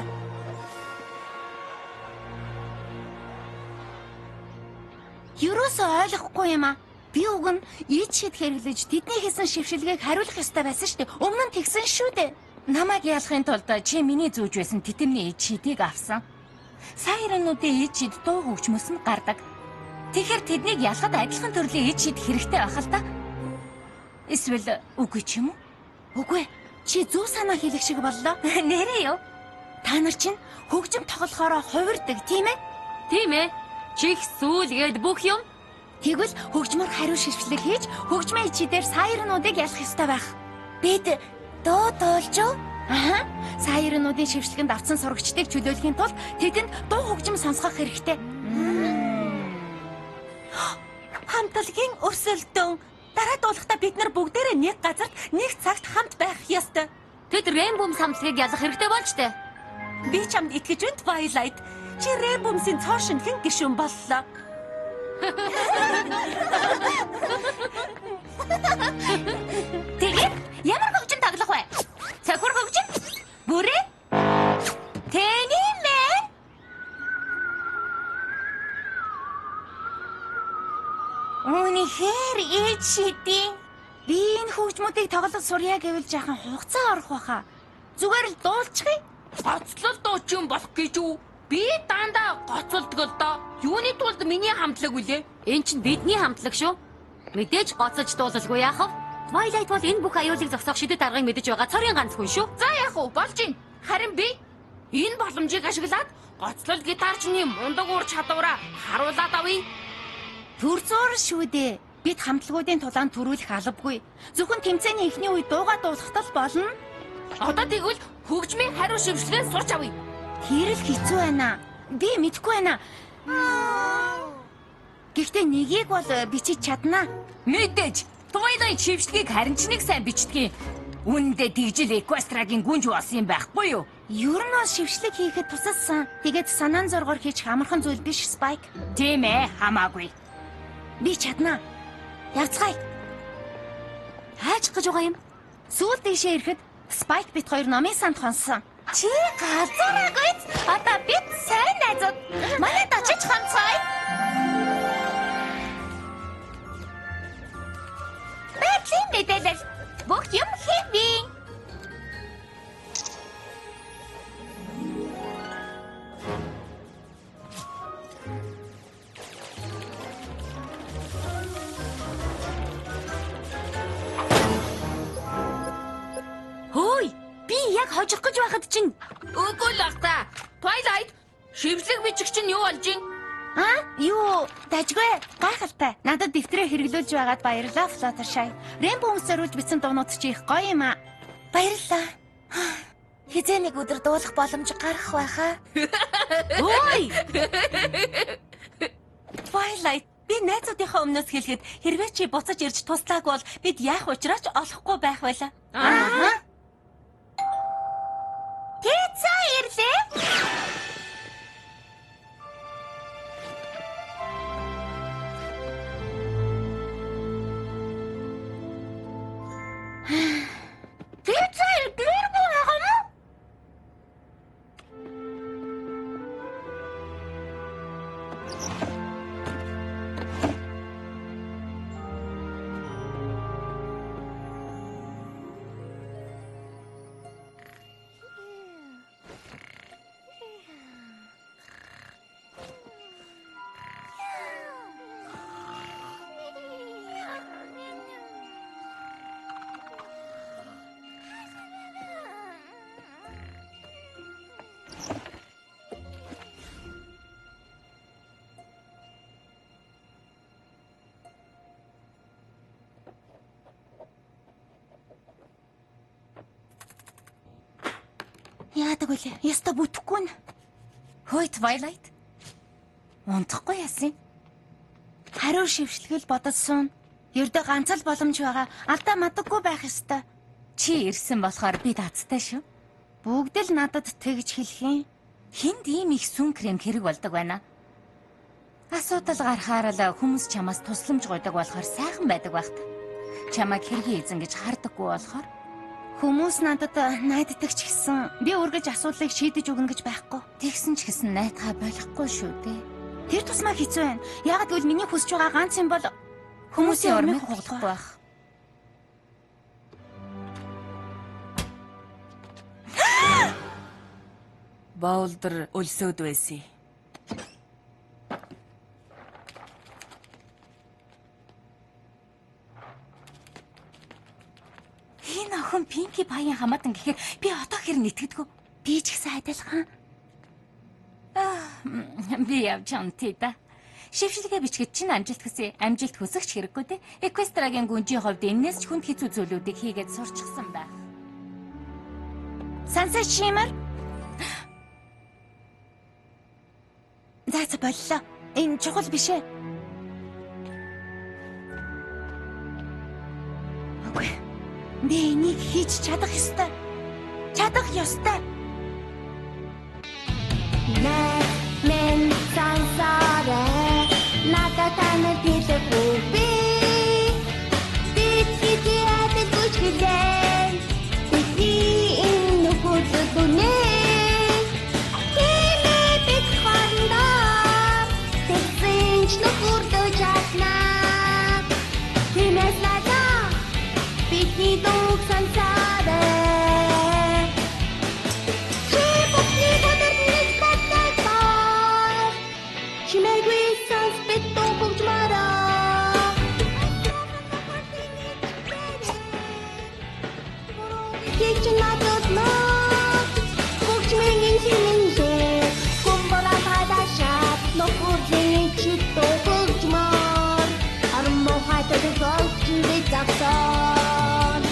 Ерөөсөө ойлгохгүй юм аа. Би уг нь ид шид хэрэглэж тэдний хийсэн шившилгээг хариулах ёстой байсан шүү дээ. Өмнө нь тэгсэн шүү дээ. Намайг ялахын тулд чи миний зүүж байсан тэтэмний ид шидийг авсан. Сайрнуудын ид шид дуу хөгжмөс нь гардаг. Тэгэхээр тэднийг ялахад адилхан төрлийн ид шид хэрэгтэй байх л да. Эсвэл үгүй ч юм уу? Үгүй ээ. Чи зөв санаа хэлэх шиг боллоо. Нэрээ юу? Та нар чинь хөгжим тоглохоороо хувирдаг, тийм ээ? Тийм ээ. Чих сүүлгээд бүх юм. Тэгвэл хөгжмөр хариу шившлэг хийж хөгжмийн ичидээр сайрнуудыг ялах ёстой байх. Бид дуу дуулж уу? Аха. Сайрнуудын шившлэгэнд авсан сурагчдыг чөлөөлөхийн тулд тэдэнд дуу хөгжим сонсгох хэрэгтэй. Хамтлагийн өрсөлдөөн. Дараа дуулахдаа бид нар бүгдээрээ нэг газарт нэг цагт хамт байх ёстой. Тэд Рэмбум самтлагийг ялах хэрэгтэй болж тээ. Би чамд итгэж байна Twilight. Чи Рэмбумсын цоо шинхэн гишүүн боллоо. Тэгээд ямар хөгжим тоглох вэ? Цохир хөгжим? Бүрээ? Тэний мэ? Үнэхээр ид шидийн. Би энэ хөгжмүүдийг тоглож сурья гэвэл жаахан хугацаа орох байхаа. Зүгээр л дуулчихъя. Гоцлол дуучин болох гэж үү? Би дандаа гоцолдог л доо. Юуны тулд миний хамтлаг үлээ? Энэ чинь бидний хамтлаг шүү. Мэдээж гоцож дуулалгүй яах вэ? Twilight бол энэ бүх аюулыг зогсоох шидэт аргыг мэдэж байгаа цорын ганц хүн шүү. За яах вэ? Болж ийн. Харин би энэ боломжийг ашиглаад гоцлол гитарчны мундаг ур чадвараа харуулад авъя. Төр зуур шүү дээ. Бид хамтлагуудын тулаанд төрүүлэх албагүй. Зөвхөн тэмцээний эхний үед дуугаа дуулахтал болно. Одоо тэгвэл хөгжмийн хариу шившлэгээ сурч авъя. Тэр л хэцүү байна. Би мэдэхгүй байна. Гэхдээ нэгийг бол бичиж чадна. Мэдээж Twilight шившлэгийг харин ч нэг сайн бичдэг. Үүндээ тэгжил Equestria-гийн гүнж болсон юм байхгүй юу? Ер нь бол шившлэг хийхэд тусалсан. Тэгээд санаан зоргоор хийчих амархан зүйл биш Spike. Тийм ээ, хамаагүй. Би чадна. Явцгаая. Хайчих гэж байгаа юм. Сүүл дээшээ ирэхэд Spike бит хоёр номын санд хонсон. Чи галзуураагүй. Одоо бид сайн найзууд. Манайд очиж хонцгоё. Байдлын мэдээлэл. Бүх юм хэвийн. Хөөй, би яг хожих гэж байхад чинь Үгүй л ах та. Twilight шившлэг бичих чинь юу болж ийн? Аа, юу, дажгүй гайхалтай. Надад дэвтрээ хэрэглүүлж байгаад баярлалаа Fluttershy. Rainbow хүмүүс зориулж бичсэн дуунууд чи их гоё юм аа. Баярлалаа. Хизээ нэг өдөр дуулах боломж гарах байхаа. Ой! Twilight би найзуудынхаа өмнөөс хэлэхэд хэрвээ чи буцаж ирж туслаагүй бол бид яах учраач олохгүй байх байлаа. Аа. Пицца ирлээ. Пицца ирдгээргүй байгаа юм уу? Яадаг вүлээ? Яста бүтэхгүй нь. Хөөе Twilight. Унтахгүй яасан? Хариу шившлгэл бодож суун. Ердөө ганц л боломж байгаа. Алдаа мадаггүй байх ёстой. Чи ирсэн болохоор би дацтай шүү. Бүгд л надад тэгж хэлэх юм. Хинд ийм их сүн крем хэрэг болдог байна. Асуудал гарахаар л хүмүүс чамаас тусламж гуйдаг болохоор сайхан байдаг байх та. Чамайг хэргийн эзэн гэж хардаггүй болохоор Хүмүүс надад найддаг ч гэсэн би үргэлж асуудлыг шийдэж өгнө гэж байхгүй. Тэгсэн ч гэсэн найтгаа болохгүй шүү дээ. Тэр тусмаа хэцүү байна. Яагаад гэвэл миний хүсэж байгаа ганц юм бол Хүмүүсийн урмыг хугалахгүй байх. Боулдер өлсөөд байсан. Энэ охин Пинки Пайн хамаатан гэхээр би одоо хэр нэтгэдэггүй. Би ч гэсэн адилхан. Би явж унтъя да. Шившилгээ бичгэд чинь амжилт хүсье. Амжилт хүсэх ч хэрэггүй те. Эквестрагийн гүнжийн хувьд энэс ч хүнд хэцүү зүйлүүдийг хийгээд сурчсан байх. Сансаа шимэр. За за боллоо. Энэ чухал биш ээ. Үгүй. Би энийг хийж чадах ёстой. Чадах ёстой. Мэн сансаарэ надад танад хэлэхгүй би Тэтгэж адилгүй ч гэлээ Бидний энэ нөхөрлөл үнэ Хэмээ бид хоорондоо Тэгсэн ч нөхөрлөж чадна Тиймээс надаа бидний дууг сансаарэ Чи бүхний бодор нэг баттай бол Чимээгүй санс бид дуу хөгжмөрөө Хийж надад нөө Хөгжмийн хэмнэлээ Гумбара падашаад нөхөрлийн чи дуу хөгжмөр Харин муухайтай төгсөлч би загсан.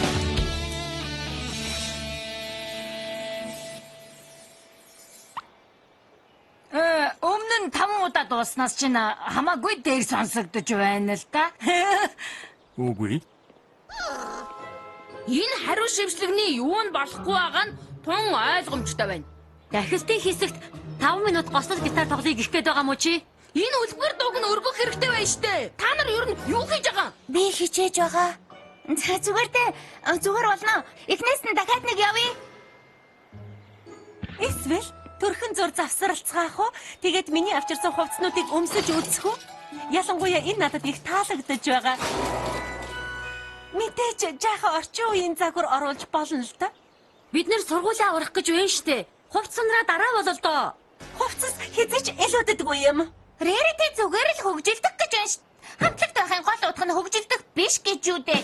Өмнө нь 5 удаа дууснаас чинь хамаагүй дээр сонсогдож байна л да. Үгүй. Энэ хариу шившлэгний юу нь болохгүй байгаа нь тун ойлгомжтой байна. Дахилтын хэсэгт 5 минут гослол гитар тоглоё гэх гээд байгаа мó чи? Энэ үлгэр дууг нь өргөх хэрэгтэй байна штэ. Та нар ер нь юу хийж байгаа? Би хичээж байгаа. За зүгээр дээ. Зүгээр болно. Эхнээс нь дахиад нэг явъя. Эсвэл төрхөн зур завсралцгаах уу? Тэгээд миний авчирсан хувцснуудыг өмсөж үзэх үү? Ялангуяа энэ надад их таалагдаж байгаа. Мэдээж жаахан орчин үеийн загвар оруулж болно л доо. Бид нэр сургуулаа аврах гэж байна штэ. Хувцсанараа дараа болол доо. Хувцас хэзээ ч илүүддэггүй юм. Рэрити зүгээр л хөгжилдөх гэж байна шүү. Хамтлагт байхын гол утга нь хөгжилдөх биш гэж юу дээ.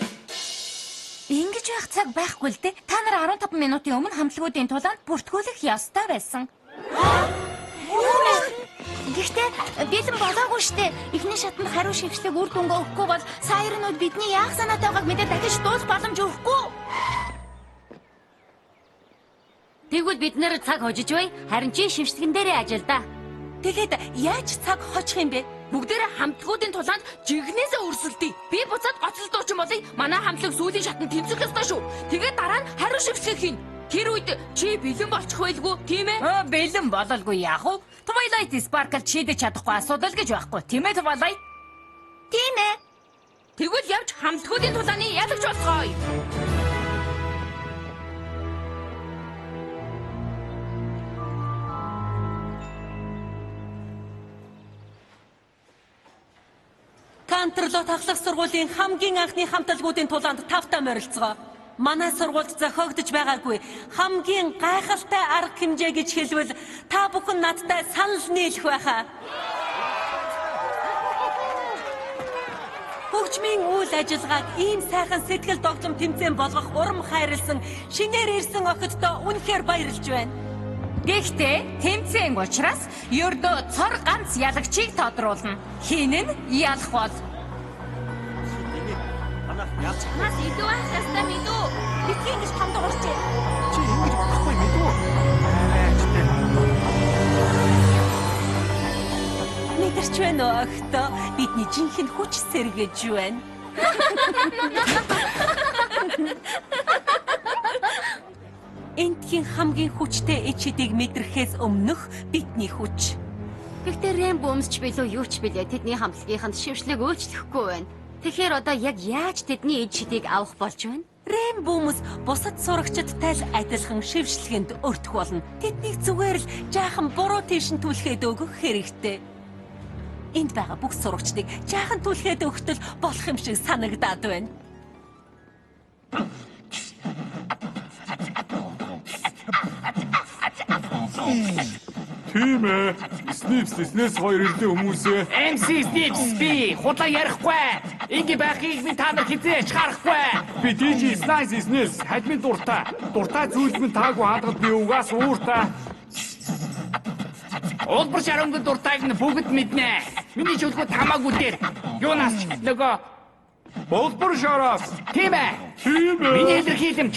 Ингэж байх цаг байхгүй л дээ. Та нар 15 минутын өмнө хамтлагуудын тулаанд бүртгүүлэх ёстой байсан. Гэхдээ бэлэн болоогүй штэ. Эхний шатанд хариу шившлэг үр дүнгээ өгөхгүй бол сайрнууд бидний яах санаатай байгааг мэдээ дахиж дуулах боломж өгөхгүй. Тэгвэл бид нэр цаг хожиж бай. Харин чи шившлэгэн дээрээ ажилдаа. Тэгээд яаж цаг хожих юм бэ? Бүгдээрээ хамтлагуудын тулаанд жигнэсээ өрсөлдөе. Би буцаад гоцол дуучин болъё. Манай хамтлаг сүүлийн шатанд тэмцэх ёстой шүү. Тэгээд дараа нь хариу шившлэг хийнэ. Тэр үед чи бэлэн болчих байлгүй, тийм ээ? Бэлэн бололгүй яах вэ? Twilight Sparkle шийдэж чадахгүй асуудал гэж байхгүй. Тийм ээ Twilight? Тийм ээ. Тэгвэл явж хамтлагуудын тулааны ялагч болгоё. Кантерлот ахлах сургуулийн хамгийн анхны хамтлагуудын тулаанд тавтаа морилцгоо. Манай сургуульд зохиогдож байгаагүй хамгийн гайхалтай арга хэмжээ гэж хэлбэл та бүхэн надтай санал нийлэх байхаа. Хөгжмийн үйл ажиллагааг ийм сайхан сэтгэл догтлом тэмцээн болгох урам хайрлсан шинээр ирсэн охидтой үнэхээр баярлж байна. Гэхдээ тэмцээн учраас ердөө цор ганц ялагчийг тодруулна. Хин нь ялах бол Манайх ялж Нас илүү байх ёстой мэдүү. Битгий ингэж том дуурчээ. Чи ингэж болохгүй мэдүү. Мэдэрч байна уу охидоо? Бидний жинхэнэ хүч сэргэж байна. Эндхийн хамгийн хүчтэй ичидийг мэдрэхээс өмнөх бидний хүч. Гэхдээ Рэмбо өмсч билүү юу ч билээ тэдний хамтлагийнханд шившлэг өөрчлөхгүй байна. Тэгэхээр одоо яг яаж тэдний ид шидийг авах болж байна? Рэм бүүмэс бусад сурагчдтай л адилхан шившлэгэнд өртөх болно. Тэднийг зүгээр л жаахан буруу тийш нь түлхээд өгөх хэрэгтэй. Энд байгаа бүх сурагчдыг жаахан түлхээд өгтөл болох юм шиг санагдаад байна. Тийм ээ. Снипс Снэс хоёр ирлээ хүмүүсээ. MC Snips би худлаа ярихгүй. Ингээ байхыг би та нар хизээ чарахгүй. Би DJ Slice Снэс хадмын дуртай. Дуртай зүйлд минь таагүй хаадгад би угаас ууртай. Улбар шарангийн дуртайг нь бүгд мэднэ. Миний шүлгүүд хамаагүй дээр. Юунаас ч нөгөө Улбар шараас. Тийм ээ. Тийм ээ. Миний илэрхийлэмж.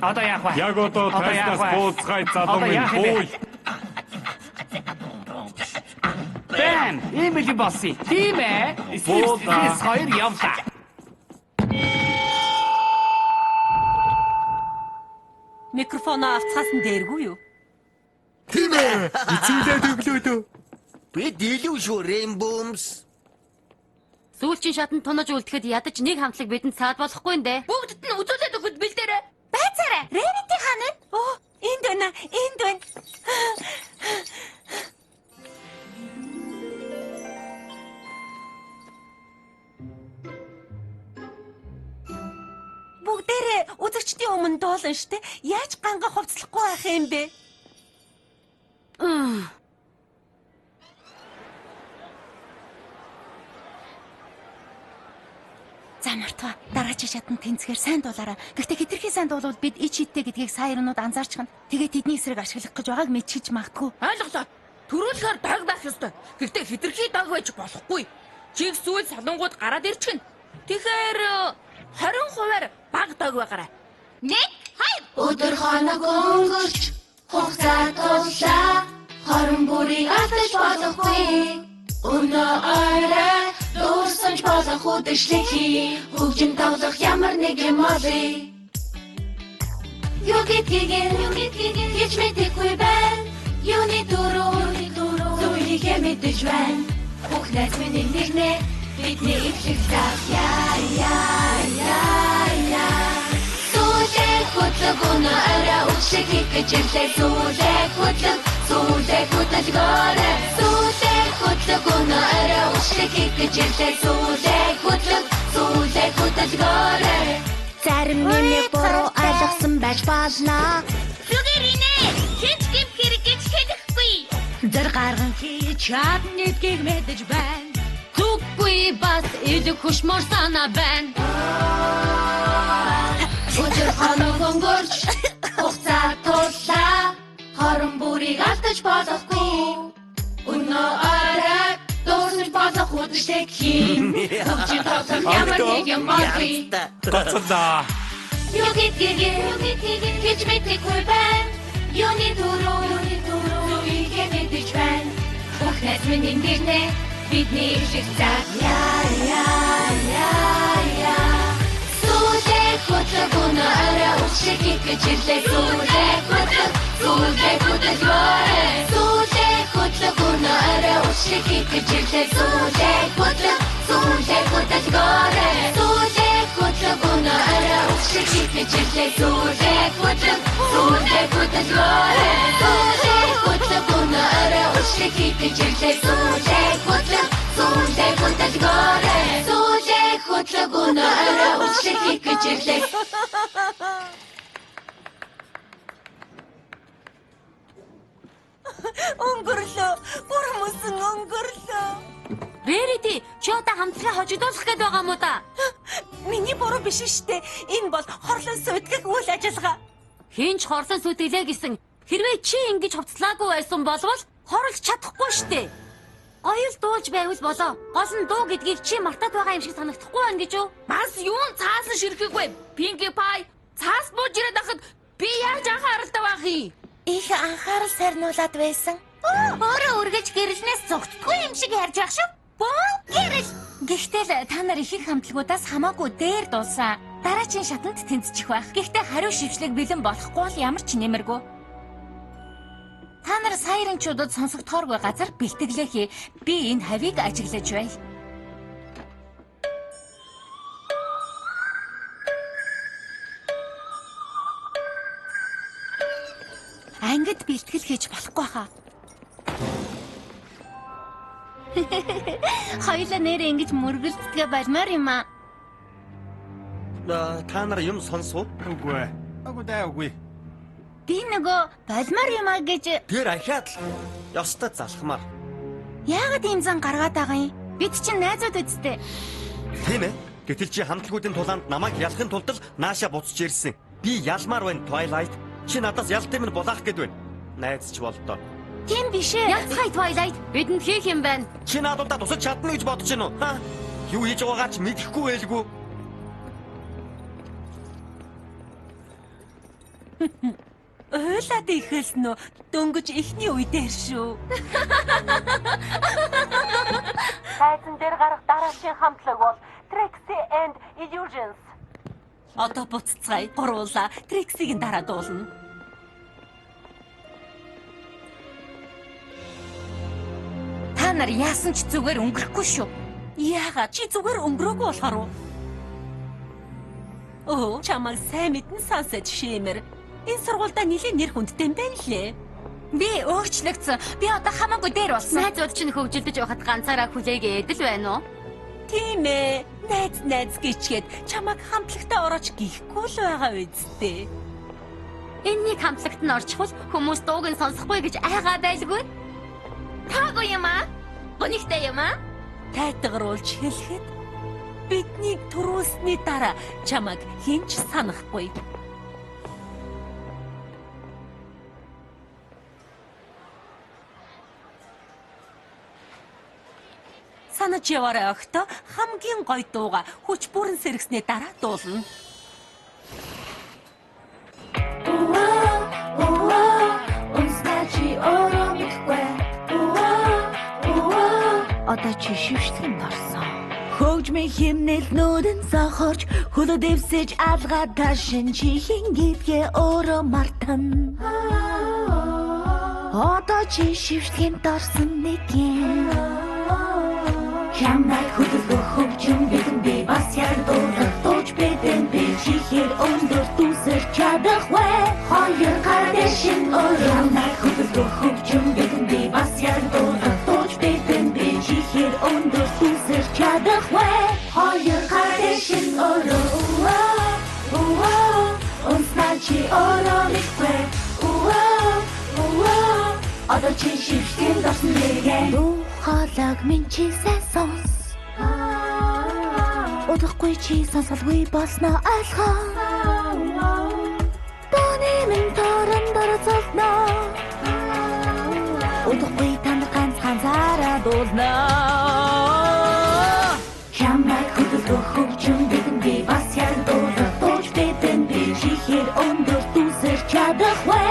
Одоо яах вэ? Яг одоо тайзнаас бууцгай залуу минь бууй. Бэм! Ийм л болсон. Тийм ээ. Снипс хоёр явлаа. Микрофоноо авцхаас нь дээргүй юу? Тийм ээ. Эцүүлээд өглөө дөө. Бид илүү шүү Рэмбумс. Сүүлчийн шатанд тунаж үлдэхэд ядаж нэг хамтлаг бидэнд саад болохгүй нэ. Бүгдд нь үзүүлээд өгөхөд бэлдээрэй. Байцаарай. Рэрити хаана вэ? Оо, энд байна. Энд байна. Бүгдээрээ үзэгчдийн өмнө дуулна штэ. Яаж ганга хувцлахгүй байх юм бэ? За Мартва, дараагийн шатанд тэнцгээр сайн дуулаарай. Гэхдээ хитрхи сайн дуулвал бид ич хиттэй гэдгийг саярнууд анзаарчихна. Тэгээ тэдний эсрэг ашиглах гэж байгааг мэдчихэж магадгүй. Ойлголоо. Төрүүлэхээр дог байх ёстой. Гэхдээ хитрхи дог байж болохгүй. Чиг сүүл солонгууд гараад ирчихнэ. Тэгэхээр 20%-аар бага дог байгаарай. 1 2 Өдөр хоног өнгөрч хугацаа туллаа. Хорон бүрийг алдаж болохгүй. Өнөө орой дуусаж болох үдэшлэг хий. Хөгжим тоглох ямар нэг юм олъё. Юу гэдгийг нь хийж мэдэхгүй байна. Юуны түрүү зүйлийг мэдэж байна. Бүх найз минь нэгнэ бидний эхлэх цаг. Яа яа яа яа. Сүүлээ хөдлөг өнөө орой үгшлэг хийх гэж ирлээ. Сүүлээ хөдлөг, сүүлээ хөдөлгөөрэй. Сүүлээ хөдлөг өнөө орой үгшлэг хийх гэж ирлээ. Сүүлээ хөдлөг, сүүлээ хөдөлгөөрэй. Зарим миний буруу ойлгосон байж болно. Зүгээр инээ. Хинч гэмт хэрэг гэж хэлэхгүй. Зэр гарган хийж чадна гэдгийг мэдэж байна. Зүггүй бас илүү хөшмөр санаа байна. Өдөр хоног өнгөрч хугацаа туллаа. Хорон бүрийг алдаж болохгүй. Өнөө орой дуусаж болох үдэшлэг хийн. Хөгжим тоглох ямар нэг юм олъё. Гоцлоо. Юу гэдгийг хийж мэдэхгүй байна. Юуны түрүү зүйлийг мэдэж байна. Бүх найз минь нэгнэ бидний эхлэх цаг. Яа яа яа яа. Сүүлээ хөдлөг өнөө орой үгшлэг хийх гэж ирлээ. Сүүлээ хөдлөг, сүүлээ хөдөлгөөрэй. Сүүлээ хөдлөг өнөө орой үгшлэг хийх гэж ирлээ. Сүүлээ хөдлөг, сүүлээ хөдөлгөөрэй. Сүүлээ хөдлөг өнөө орой үгшлэг хийх гэж ирлээ. Сүүлээ хөдлөг, сүүлээ хөдөлгөөрэй. Сүүлээ хөдлөг өнөө орой үгшлэг хийх гэж ирлээ. Сүүлээ хөдлөг, сүүлээ хөдөлгөөрэй. Сүүлээ хөдлөг өнөө орой үгшлэг хийх гэж ирлээ. Өнгөрлөө. Бүр мөсөн өнгөрлөө. Рэрити, чи одоо хамтлагаа хожигдуулах гээд байгаа юм уу та? Миний буруу биш штэ. Энэ бол хорлон сүйтгэх үйл ажиллагаа. Хинч хорлон сүйтгэлээ гэсэн. Хэрвээ чи ингэж хувцлаагүй байсан болвол хорлж чадахгүй штэ. Гоё л дуулж байвал болоо. Гол нь дуу гэдгийг чи мартаад байгаа юм шиг санагдахгүй байна гэж юу? Бас юун цаасан ширхэггүй. Pinkie Pie цаас бууж ирээд байхад би яаж анхааралтай байх юм? Их анхаарал сарниулаад байсан. Өөрөө үргэлж гэрэлнээс зугтдаггүй юм шиг ярьж байх шүү. Бөө гэрэл. Гэхдээ л та нар их их хамтлагуудаас хамаагүй дээр дуулсан. Дараагийн шатанд тэнцчих байх. Гэхдээ хариу шившлэг бэлэн болохгүй бол ямар ч нэмэргүй. Та нар сайренчуудад сонсогдохооргүй газар бэлтгэлээ хий. Би энэ хавийг ажиглаж бай. Ангид бэлтгэл хийж болохгүй хаа. Хоёулаа нэрээ ингэж мөргөлддөг болмоор юм аа. Та нар юм сонсов? Үгүй. Үгүй дээ үгүй. Би нөгөө болмоор юм аа гэж Тэр ахиад л ёстой залхмаар. яагаад ийм зан гаргаад байгаа юм? Бид чинь найзууд үсттэй. Тийм ээ. Гэтэл чи хамтлагуудын тулаанд намайг ялахын тулд л нааша буцаж ирсэн. Би ялмаар байна Twilight. Чи надаас ялтын минь булаах гээд байна. Найз ч болдоо. Тийм биш ээ. Яцхай Twilight бидэнд хийх юм байна. Чи надад тусалж чадна гэж бодож байна уу? Ха? Юу хийж байгаагаа ч мэдэхгүй байлгүй. Уйлаад ихэлсэн үү? Дөнгөж эхний үе дээр шүү. Тайзан дээр гарах дараагийн хамтлаг бол Trixie and Illusions. Одоо буцацгаая. Гуруула Trixie-гийн дараа дуулна. Та нар яасан ч зүгээр өнгөрөхгүй шүү. Яагаад чи зүгээр өнгөрөөгүй болохоор уу? Оо, чамайг сайн мэдэн сонсож шимэр. Энэ сургуульдаа нэлээд нэр хүндтэй юм байна лээ. Би өөрчлөгдсөн. Би одоо хамаагүй дээр болсон. Найзууд чинь хөгжилдөж байхад ганцаараа хүлээгээд л байна уу? Тийм ээ. Найз найз гिचгээд чамайг хамтлагтаа орооч гихгүй л байгаа үсттэй. Энэний хамтлагт нь орчихвол хүмүүс дууг нь сонсохгүй гэж айгаа байлгүй. Таагүй юм аа. Гонигтай юм аа. Тайтгаруулж хэлэхэд бидний түрүүлсний дараа чамайг хэн ч санахгүй. Санаж яваарай огтоо хамгийн гоё дууга хүч бүрэн сэргэсний дараа дуулна. Унснаа чи өөрөө мэдэхгүй. Одоо чи шившлэнд орсон. Хөгжмийн химнэл нүдэн сохорч хөлөө дэвсэж алгаа ташин чи хэн гэдгээ өөрөө мартана. Одоо чи шившлэнд орсон нэг юм. Чамайг хөдөлгөх хөгжим бидэн би бас яг дуулах дууж бидэн би чихэр өндөр дүсэрч чадах вэ. Хоёр гар дэшин өөрөө чамайг хөдөлгөх хөгжим бидэн би бас яг дуулах дууж бидэн би чихэр өндөр дүсэрч чадах вэ. Хоёр гар дэшин өөрөө унснаа чи өөрөө мэдэхгүй. Одоо чи шившгэнд орсон нэгэн. Дуу хоолойг минь чи сайн сонс. Удахгүй чи сонсголгүй болсноо ойлгоо. Таны минь торон дорцолно. Удахгүй танд ганц ганцаараа дуулна. Чамайг хөдөлгөх хөгжим бидэн би бас яг дуулах дууж бидэн би чихэр өндөр дүсэрч чадах вэ.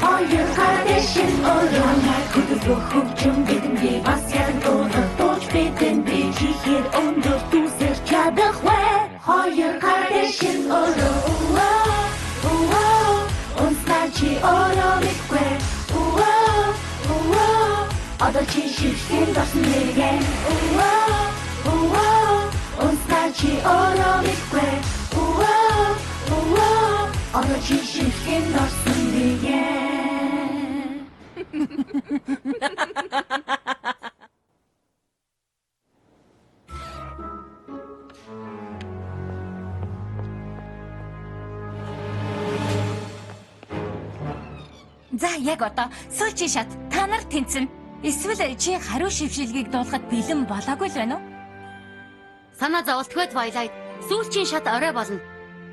Хоёр гар дэшин өөрөө чамайг хөдөлгөх хөгжим бидэн би бас яг дуулах дууж бидэн би чихэр өндөр дүсэрч чадах вэ. Хоёр гар дэшин өөрөө унснаа чи өөрөө мэдэхгүй. Одоо чи шившгэнд орсон нэгэн. Унснаа чи өөрөө мэдэхгүй. Одоо чи шившгэнд орсон нэгэн. За яг одоо сүүлчийн шат та нар тэнцэнэ. Эсвэл чи хариу шившилгийг дуулахад бэлэн болоогүй л байна уу? Санаа зовлтгүй Twilight. Сүүлчийн шат орой болно.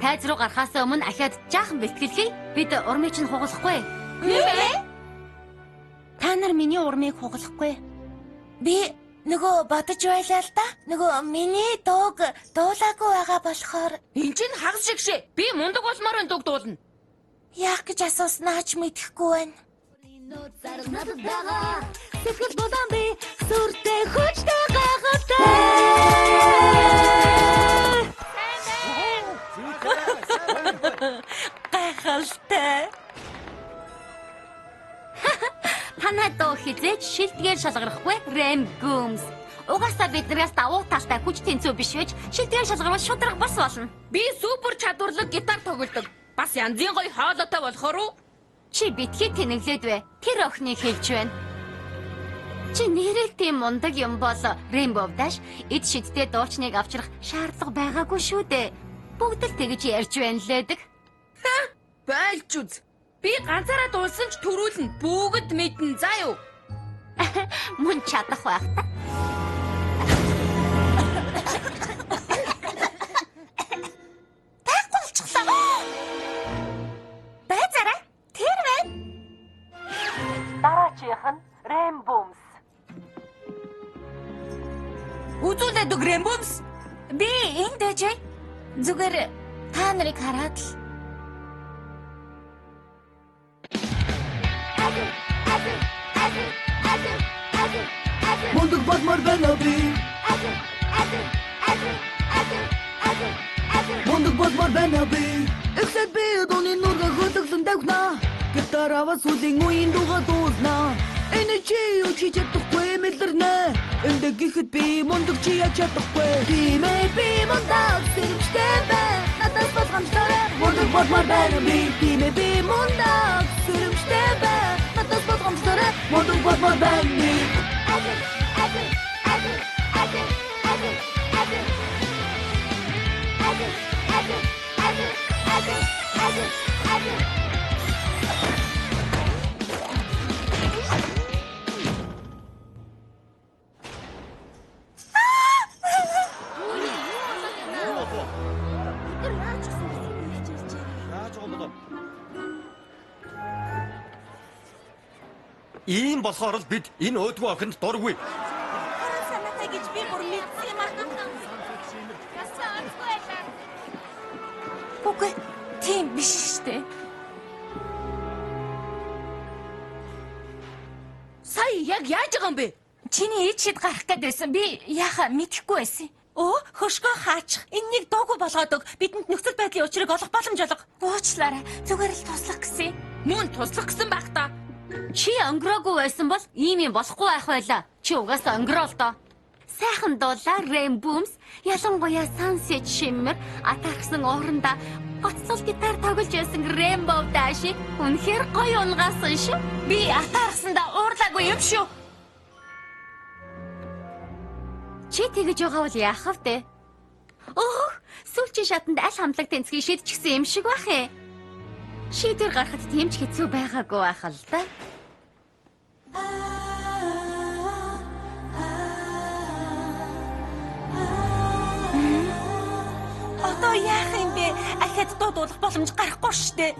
Тайз руу гарахаас өмнө ахиад жаахан бэлтгэл хий. Бид урмыг чинь хугалахгүй. Та нар миний урмыг хугалахгүй. Би нөгөө бодож байлаа л да. Нөгөө миний дууг дуулаагүй байгаа болохоор Энд чинь хагас шиг шээ. Би мундаг болмоор энэ дууг дуулна. яах гэж асууснаа ч мэдэхгүй байна. Надад байгаа сэтгэл булан би сүртэй хүчтэй гайхалтай. Гайхалтай. Танай дуу хизээж шилдгээр шалгарахгүй Рэм Гүмс. Угаасаа биднээс давуу талтай хүч тэнцүү биш байж шилдгээр шалгарвал шударга бас болно. Би супер чадварлаг гитар тоглодог. Бас янзын гоё хоолойтой болохоор уу? Чи битгий тэнэглээд бай. Тэр охиныг хэлж байна. Чи нэрэл тийм мундаг юм бол Rainbow Dash эд шидтэй дуучныг авчрах шаардлага байгаагүй шүү дээ. Бүгд л тэгж ярьж байна лээдэг. Байлж үз. Би ганцаараа дуулсан ч төрүүлнэ. Бүгд мэднэ заа юу? Мөн чадах байх та. Байхгүй болчихлоо. Байцаарай. Тэр байна. Дараачих нь Рэмбумс. Үзүүлээд өг Рэмбумс. Би энд байжээ. Зүгээр та нарыг хараад л. Мундаг болмоор байна би. Мундаг болмоор байна би. Эхлээд би дууны нурга хөдөлгөн тавхна. Гитар аваад сүүлийн үеийн дууга дуулна. Энэ чи юу чи чадахгүй мэлэрнэ. Энд гэхэд би мундаг чи яаж чадахгүй. Тийм ээ би мундаг сэрэмжтэй байна. Надаас болгоомжтой мундаг болмоор байна би. Тийм ээ би мундаг сэрэмжтэй байна. Надаас болгоомжтой мундаг болмоор байна би. Яаж байгаа юм бол? Ийм болохоор л бид энэ өөдгөө охинд дургүй. Санаатай гэж би бүр мэдсэн юм аа. Үгүй тийм биш штэ. Сая яг яаж байгаа юм бэ? Чиний ид шид гарах гээд байсан. Би яхаа мэдэхгүй байсан. Өө, хөшгөө хаачих. Энэнийг дуугүй болгоод өг. Бидэнд нөхцөл байдлын учрыг олох боломж олго. Уучлаарай. Зүгээр л туслах гэсэн. Мөн туслах гэсэн байх та. Чи өнгөрөөгүй байсан бол ийм юм болохгүй байх байлаа. Чи угаасаа өнгөрөө л доо. Сайхан дуулаа Рэмбүмс ялангуяа Sunset Shimmer атаархсан ууранда гоцлол гитар тоглож байсан Rainbow Dash үнэхээр гоё унгаасан шүү. Би атаархсандаа уурлаагүй юм шүү. Чи тэгэж байгаа бол яах вэ? Өөх, сүүлчийн шатанд аль хамтлаг тэнцгийг шийдчихсэн юм шиг байх юм. Шийдвэр гаргахад тийм ч хэцүү байгаагүй байх л да. Одоо яах юм бэ? Ахиад дуу дуулах боломж гарахгүй штэ.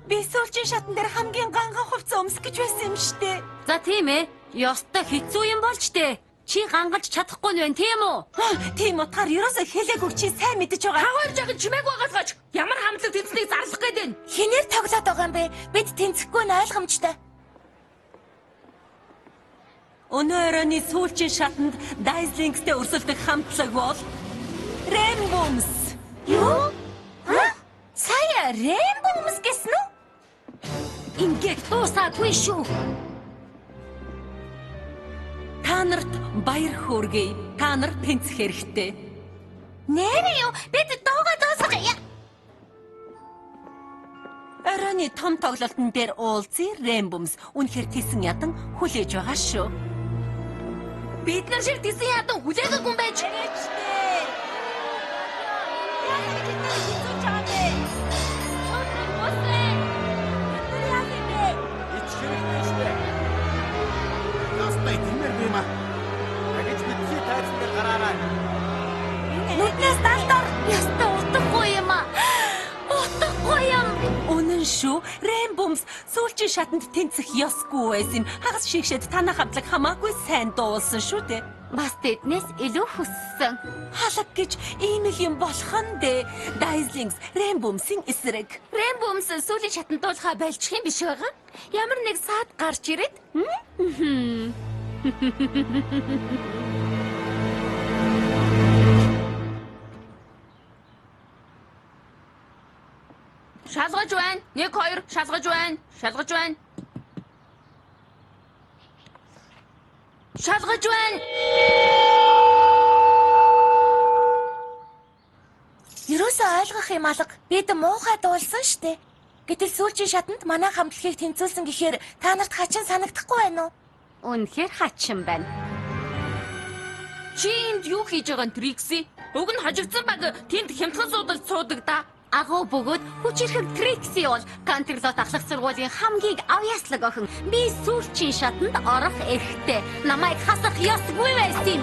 Би сүүлчийн шатан дээр хамгийн ганга хувцас өмсөх гэж байсан юм штэ. За тийм ээ. Ёстой хэцүү юм болж тээ. Чи гангалж чадахгүй нь байна тийм үү? Тийм утгаар ерөөсөө хэлээгүй чи сайн мэдэж байгаа. Та хоёр жаахан чимээгүй байгаасгаач. Ямар хамтлаг тэнцнийг зарлах гээд байна? Хинээр тоглоод байгаа юм бэ? Бид тэнцэхгүй нь ойлгомжтой. Өнөө оройн сүүлчийн шатанд Dazzlings-тэй өрсөлдөх хамтлаг бол Rainbows. Юу? Ха? Сая Rainbows гэсэн үү? Ингээд дуусаагүй шүү. Та нарт баяр хөөргөе. Та нар тэнцэх хэрэгтэй. Нэрээ юу? Бид дуугаа дуусгаж. Оройн том тоглолтын дээр уулзъя Rainbows. Үнэхээр тэсэн ядан хүлээж байгаа шүү. Бид нар шиг тэсэн ядан хүлээгээгүй юм байж. Ич хэрэгтэй шүү дээ. Ястай тиймэр би маа. Агиж битгий тайзан дээр гараарай. Нүднээс далдаар. Ястай утгагүй юм аа. Утгагүй юм. Үнэн шүү. Rainbows сүүлчийн Сүүлчийн шатанд тэнцэх ёсгүй байсан юм. Хагас шигшээд танай хамтлаг хамаагүй сайн дуулсан шүү дээ. Бас тэднээс илүү хүссэн. Халаг гэж ийм л юм болох нь дээ. Dazzlings Rainbow-ийн эсрэг. Rainbow-с сүүлийн шатанд дуулахаа больчих юм биш байгаа. Ямар нэг саад гарч ирээд Шалгаж байна. 1 2 шалгаж байна. Шалгаж байна. Шалгаж байна. Ерөөсөө ойлгох юм алга. Бид муухай дуулсан штэ. Гэтэл сүүлчийн шатанд манай хамтлагийг тэнцүүлсэн гэхээр та нарт хачин санагдахгүй байна уу? Үнэхээр хачин байна. Чи энд юу хийж байгаа нь Трикси? Уг нь хожигдсон баг тэнд хямдхан суудалд суудаг да. Агуу бөгөөд хүчирхэг Трикси бол Кантерлот ахлах сургуулийн хамгийн авьяаслаг охин. Би сүүлчийн шатанд орох эрхтэй. Намайг хасах ёсгүй байсан юм.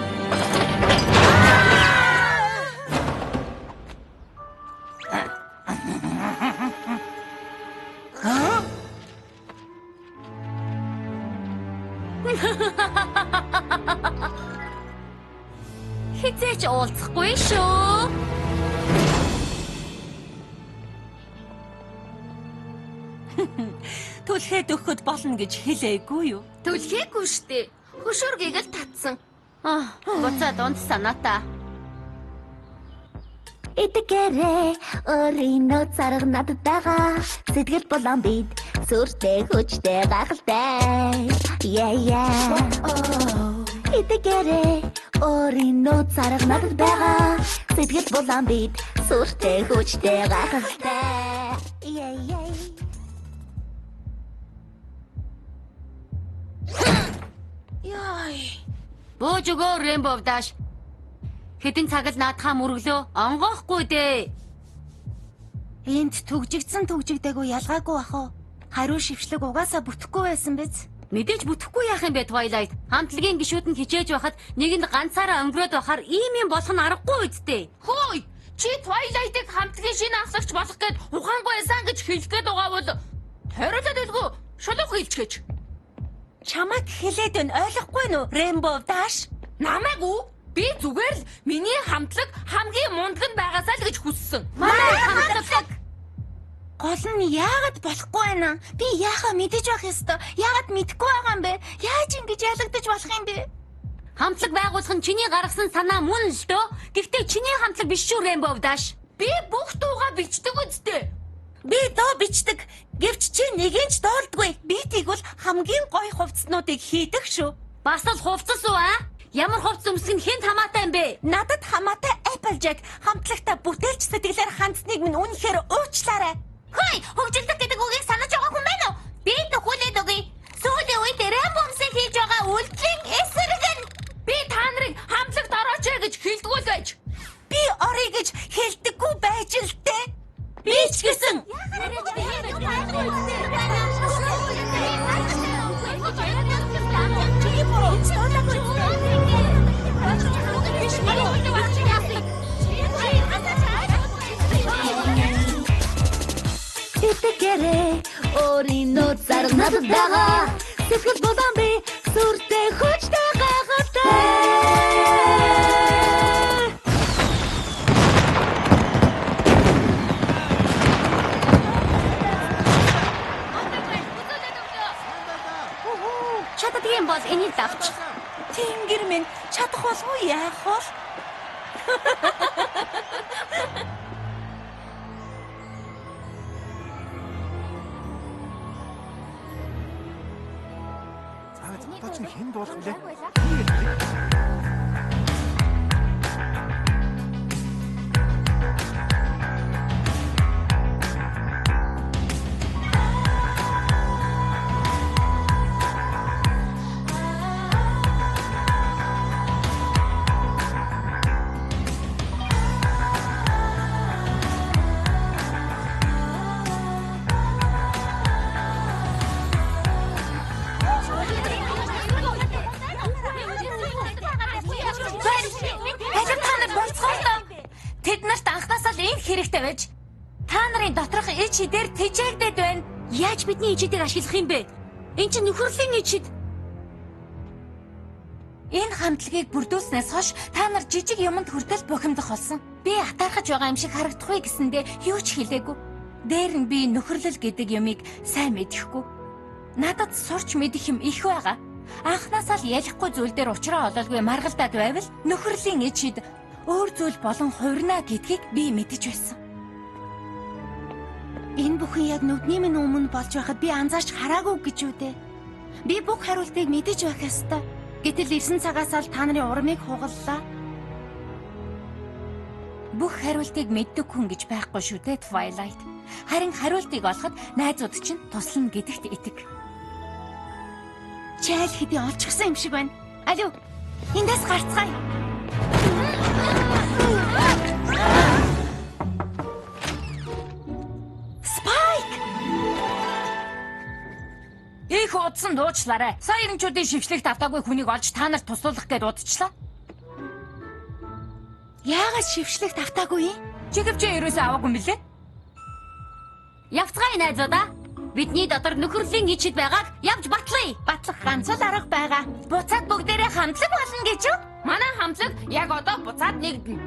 Хизээч уулзахгүй шүү. Түлхээд өгөхөд болно гэж хэлээгүй юу? Түлхээгүй штэ. Хөшөөргийг л татсан. Аа, буцаад унт санаатай. Эдгээрээ өөрийн нөөц арга надад байгаа. Сэтгэл болон бид сүртэй хүчтэй гайхалтай. Yeah yeah. Эдгээрээ өөрийн нөөц арга надад байгаа. Сэтгэл болон бид сүртэй хүчтэй гайхалтай. Yeah yeah. Яй. Бууж өгөө Rainbow Dash. Хэдэн цаг л наадхаа мөрөглөө. Онгоохгүй дээ. Энд түгжигдсэн түгжигдээгүй ялгаагүй бах уу? Хариу шившлэг угаасаа бүтэхгүй байсан биз? Мэдээж бүтэхгүй яах юм бэ Twilight? Хамтлагийн гишүүд нь хичээж байхад нэгэнд ганцаараа өнгөрөөд байхаар ийм юм болох нь аргагүй үсттэй. Хөөй! Чи Twilight-ыг хамтлагийн шинэ ахлагч болох гээд ухаангүй байсан гэж хэлэх гээд байгаа бол тойруулаад байлгүй шулуух хэлчихэж. Чамайг хэлээд байна ойлгохгүй нү? Rainbow Dash. Намайг үү? Би зүгээр л миний хамтлаг хамгийн мундаг нь байгаасаа л гэж хүссэн. Манай хамтлаг Гол нь яагаад болохгүй байна? Би яхаа мэдэж байх ёстой. Яагаад мэдэхгүй байгаа юм бэ? Яаж ингэж ялагдаж болох юм бэ? Хамтлаг байгуулах нь чиний гаргасан санаа мөн л дөө. Гэхдээ чиний хамтлаг биш шүү Rainbow Dash. Би бүх дуугаа бичдэг үсттэй. Би дуу бичдэг. Гэвч чи нэгийг ч дуулдаггүй. Би тэгвэл хамгийн гоё хувцснуудыг хийдэг шүү. Бас л хувцас уу аа? Ямар хувцас өмсөх нь хэн хамаатай юм бэ? Надад хамаатай Applejack хамтлагтаа бүтээлч сэтгэлээр хандсныг минь үнэхээр уучлаарай. Хөөе, хөгжилдөх гэдэг үгийг санаж байгаа хүн байна уу? Би төхүүлээд өгье. Сүүлийн үед Rainbow-сын хийж байгаа үйлдэлийн эсрэг нь Би та нарыг хамтлагт орооч гэж хэлдэггүй л байж. Би орё гэж хэлдэггүй байж л дээ. Би ч гэсэн Эдгээрээ өөрийн нөөц арга надад байгаа. Сэтгэл болон би сүртэй хүчтэй гайхалтай. Чаддгийн бол энийг давчих. Тэнгэр минь чадах болов уу яах вэ? За одоо чинь хэн дуулах вүлээ? Алив та нар болцгоолоо. Тэд нарт анхнаасаа л энэ хэрэгтэй байж. Та нарын доторх ич хідээр тэжээгдээд байна. Яаж бидний ичидийг ашиглах юм бэ? Энд чинь нөхөрлийн ичид. Энэ хамтлагийг бүрдүүлснээс хойш та нар жижиг юмд хүртэл бухимдах болсон. Би атаархаж байгаа юм шиг харагдахгүй гэсэндээ юу ч хэлээгүй. Дээр нь би нөхөрлөл гэдэг юмыг сайн мэдэхгүй. Надад сурч мэдэх юм их байгаа. Анхнаасаа л ялахгүй зүйл дээр учраа олоолгүй маргалдаад байвал нөхөрлийн ичид өөр зүйл болон хувирна гэдгийг би мэдэж байсан. Энэ бүхэн яг нүдний минь өмнө болж байхад би анзаарч хараагүй гэж үү дээ. Би бүх хариултыг мэдэж байх ёстой. Гэтэл ирсэн цагаас л та нарын урмыг хугаллаа. Бүх хариултыг мэддэг хүн гэж байхгүй шүү дээ Twilight. Харин хариултыг олоход найзууд чинь туслана гэдэгт итэг. Чи аль хэдийн олчихсан юм шиг байна. Алив, эндээс гарцгаая. Spike! Их удсан дуучлаарай. Сая ирэнчүүдийн шившлэгт автаагүй хүнийг олж та нарт туслуулах гээд удчлаа. Яагаад шившлэгт автаагүй юм? Чигэвчээ ерөөсөө аваагүй мөлий. Явцгаая найзуудаа. Бидний дотор нөхөрлийн ичид байгааг явж батлая. Батлах ганц л арга байгаа. Буцаад бүгдээрээ хамтлаг болно гэж юу? Манай хамтлаг яг одоо буцаад нэгдэнэ.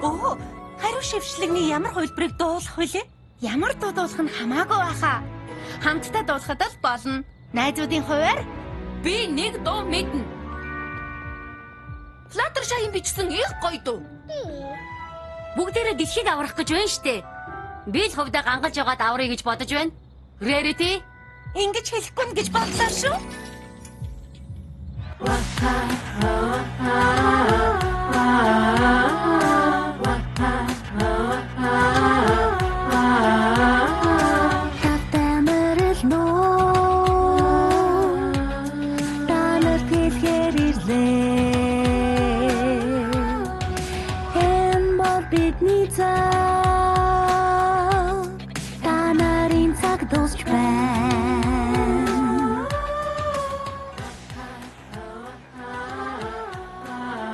Өө, хариу шившлэгний ямар хувилбарыг дуулах вүлээ? Ямар дуу дуулах нь хамаагүй байхаа. Хамтдаа дуулахад л болно. Найзуудын хувиар Би нэг дуу мэднэ. Fluttershy бичсэн их гоё дуу. Бүгдээрээ дэлхийг аврах гэж байна штэ. Би л хувьдаа гангалж яваад аврая гэж бодож байна. Rarity, Ингэж хэлэхгүй нь гэж бодлоо шүү. Тавтай морил нөө та нарт хэлэхээр ирлээ. Энэ бол бидний цаг. Та нарын цаг дуусч байна.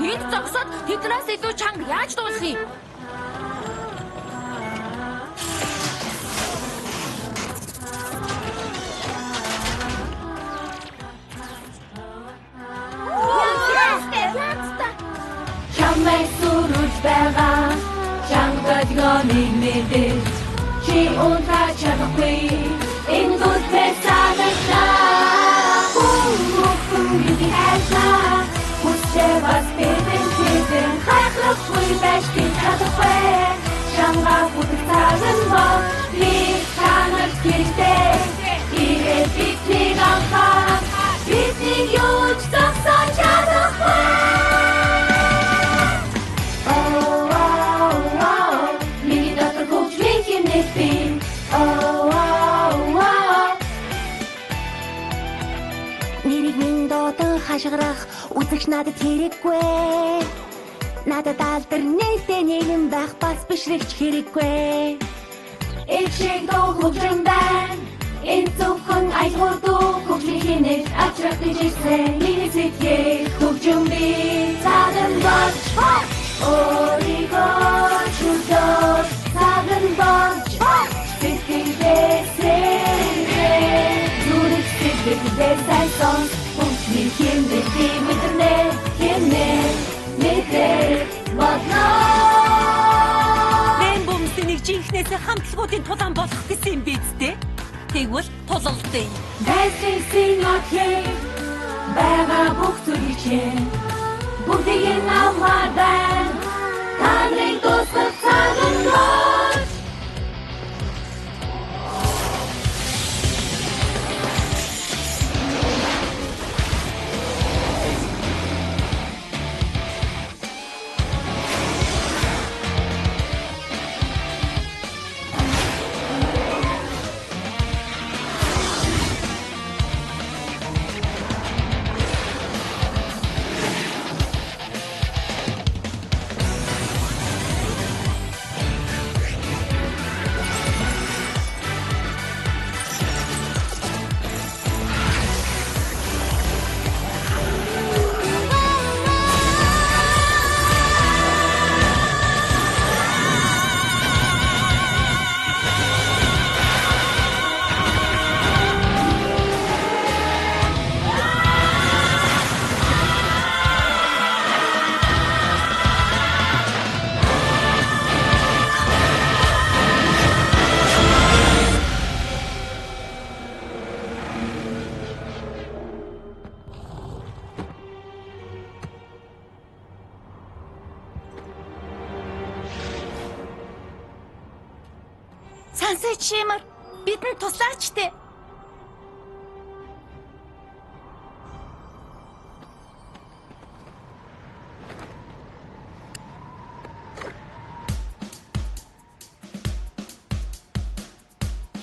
Энд зогсоод тэднээс илүү чанга яаж дуулах юм? Чамайг сүрүүлж байгаа чанга долгионыг мэдэж чи унтаж чадахгүй энэ зүрхээ санагдаа Хүн бидний хайрлаа хүсчээ бас бидэн тэдэн хайхрахгүй байж би чадахгүй чанга бүтэх цаг нь бол би та нарт хэрэгтэй ирээд биднийг анхаар биднийг юуч зогсоож чадахгүй. Oh, oh, oh, миний дотор хөгжмийн хэмнэл би. Oh, oh, oh. Нэрийг минь дуудан хашгирах үзэгч надад хэрэггүй. Надад алдар нээлттэй нийгэм байх бас бишрэгч хэрэггүй. Их шиг дуу хөгжим байна. Энэ зөвхөн аялгау дуу хөгжмийн хэмнэл авчрах гэж ирсэн. Миний сэтгэл хөгжим би цаг нь болж өөрийгөө чөлөөж цаг нь болж сэтгэлдээ сэргээ зүрх сэтгэлдээ сайн сонс хөгжмийн хэмнэл би мэдэрнэ хэмнэл мэдэр болно. Рейнбоумсын нэг жинхнээсээ хамтлагуудын тулаан болох гэсэн юм биз дээ? Тэгвэл тулалдъя. Dancing sing okay байгаа бүх зүйлийг чинь бүгдийг нь авмаар байна. Та нарыг дуусгах цаг нь болж Sunset Shimmer бидэнд туслаач тэ.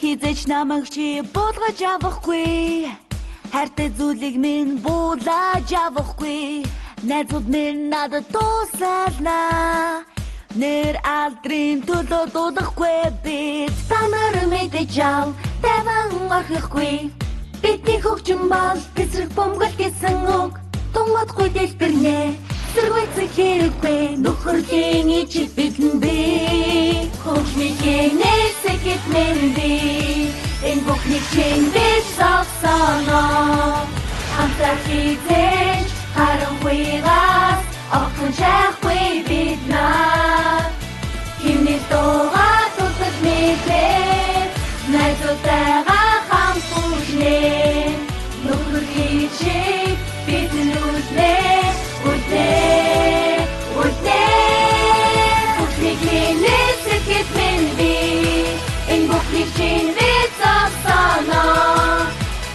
Хизээч намайг чи буулгаж авахгүй. Хайртай зүйлийг минь буулгаж авахгүй. Найзууд минь надад тусална. Нэр алдрын төлөө дуулахгүй бид. Та нар мэдэж ав, таван орхихгүй. Бидний хөгжим бол тэсрэх бомгол гэсэн үг. Тунгодгүй дэлбэрнэ. Сэргүйцэх хэрэггүй. Нөхөрлийн ичид бидэнд бий. Хөгжмийнхээ сэгэт минь бий. Энэ бүхнийг чинь бид зогсооно. Хамтар хизээж харанхуйгаас огтхон шайхгүй бид нар. Химнэл дуугаа тусаж мэдлээ. Найзуудтайгаа хамт бүжнэ. Нөхөрлийн шиг бид нүлнэ. Үлнэ, үлнэ. Бүхнийг хинээсэхэд минь бий. Энэ бүхнийг чинь бид зогсооно.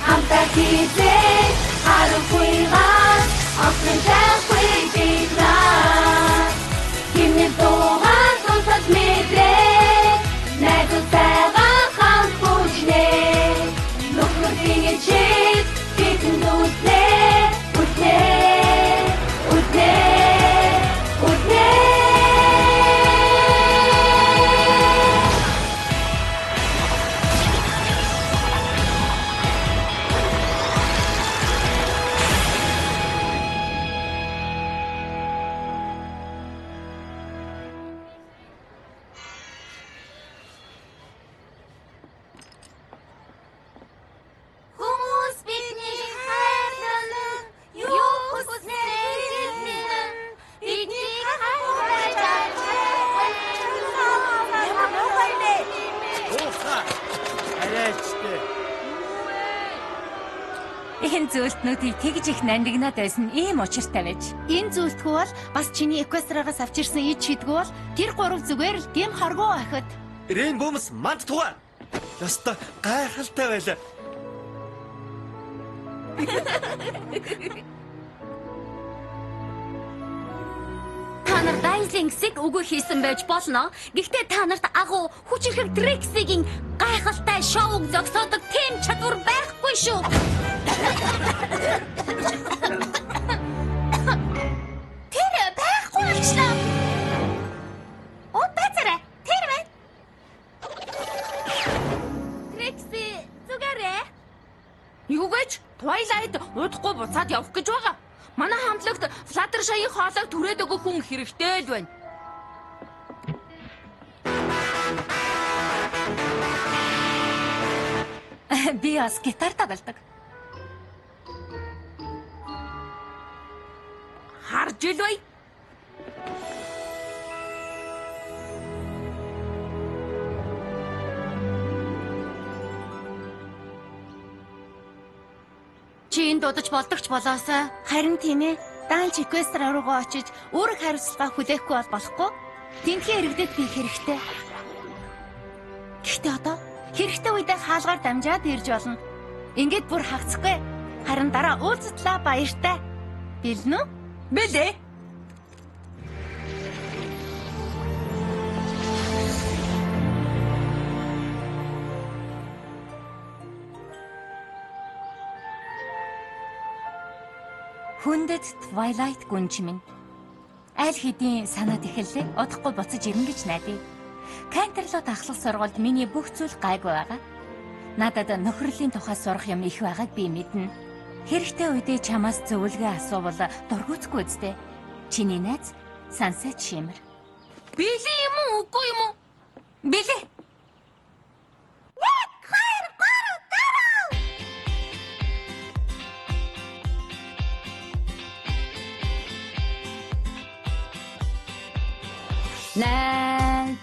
Хамтар хизээж харанхуйгаас огтхон шайхгүй бид нар. Химнэл дуугаа тусаж мэдлээ. Найзуудтайгаа хамт бүжнэ. Нөхөрлийн чиг бидэнд үлнэ. Үлнэ, үлнэ, үлнэ. Хүмүүс биднийг хайрлана. Юу хүснээр бид биднийг хайрлаж Ямар муухай вэ? Уухаа. Арайчтэй. Энэ зүйлтнүүдийг тэгж их нандинаад байсан ийм учиртай байж. Энэ зүйлтгүү бол бас чиний Эквестрагаас авчирсан ид шидгүү бол тэр гурав зүгээр л дэм харгуу ахад. Рейнбоумс манд тугаа. Яста гайхалтай байлаа. Та нар Дайзлингсийг үгүй хийсэн байж болно. Гэхдээ та нарт агуу хүчирхэг Триксигийн гайхалтай шоуг зогсоодог тийм чадвар байхгүй шүү. Тэр байхгүй болчлоо. Оо бацараа. Тэр байна. Трикси зүгээрээ. Юугэж Twilight удахгүй буцаад явах гэж байгаа. Манай хамтлагт Fluttershy-ийн хоолойг түрээд өгөх хүн хэрэгтэй л байна. Би бас гитар тоглодог. Харж ил бай. Чи энд дуудаж болдогч болоосай. Харин тийм ээ. Даанч Эквестра руугаа очиж үүрэг хариуцлага хүлээхгүй бол болохгүй. Тентхийн иргэдэд би хэрэгтэй. Гэхдээ одоо хэрэгтэй үедээ хаалгаар дамжаад ирж болно. Ингээд бүр хагцахгүй. Харин дараа уулзтлаа баяртай. Бэлнэ үү? Бэлээ. Хүндэт Twilight гүнж минь. Аль хэдийн санаад эхэллээ. Удахгүй буцаж ирнэ гэж найдаа. Кантерлот ахлах сургуульд миний бүх зүйл гайгүй байгаа. Надад нөхөрлийн тухай сурах юм их байгааг би мэднэ. Хэрэгтэй үедээ чамаас зөвлөгөө асуувал дургүйцэхгүй үстэй. Чиний найз Sunset Shimmer. Бэлэн юм уу үгүй юм уу? Бэлээ. 1 Найз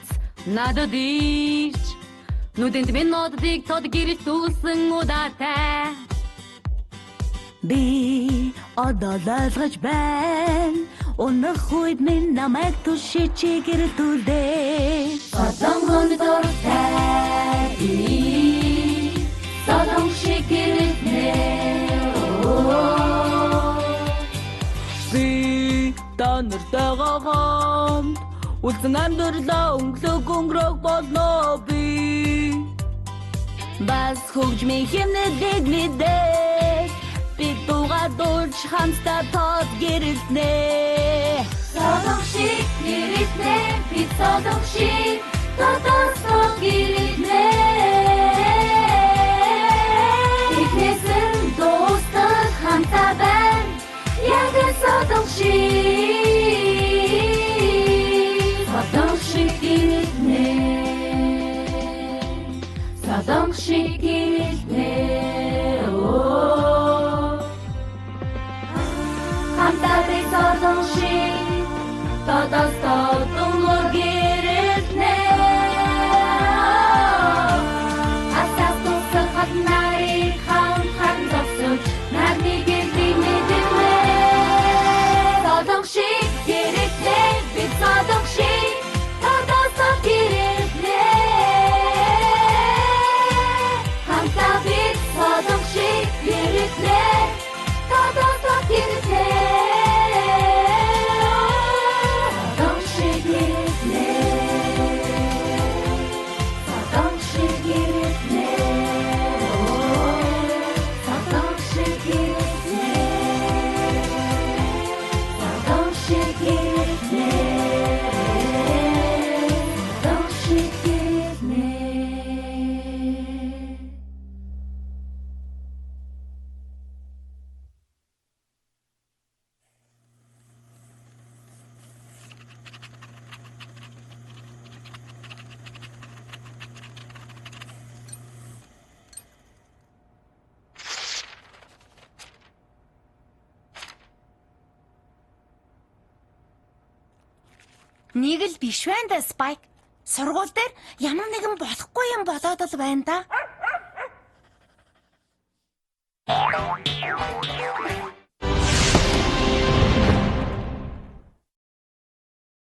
надад ирж нүдэнд минь ноддыг тод гэрэлтүүлсэн удаатай. Би одоо л ойлгож байна. Унах үед минь намайг түшиж чи гэрэлтүүлдэ. Солонгон дуртай. Би солон шиг гэрэлтнэ. Би та нартайгаа хамт үлдсэн амьдралаа өнгөлөг өнгөрөх болно би. Бас хөгжмийн хэмнэлийг мэдээ. Би дууга дуулж хамтдаа тод гэрэлтнэ. Солон шиг гэрэлтнэ. Би солон шиг тодос тод гэрэлтнэ. Эхнээсэн дуустал хамтдаа байна. Яг л солон шиг. Солон шиг гэрэлтнэ. Солон шиг гэрэлтнэ. Хамтдаа би солон шиг тодос тод өнгөр гэрэлтнэ. Асаас тусах хат нарыг хамт хан зогсож нарны гэрлийг мэдэрнэ. Солон шиг гэрэлтнэ. Би солон шиг тодос тод гэрэлтнэ. Хамтдаа би солон шиг гэрэлтнэ. Тодос тод гэрэлтнэ. Солон шиг гэрэлтнэ. Солон шиг гэрэлтнэ. Солон шиг гэрэлтнэ. Солон шиг гэрэлтнэ. Солон шиг гэрэлтнэ. Нэг л биш байна да Спайк. Сургууль дээр ямар нэгэн болохгүй юм болоод л байна да.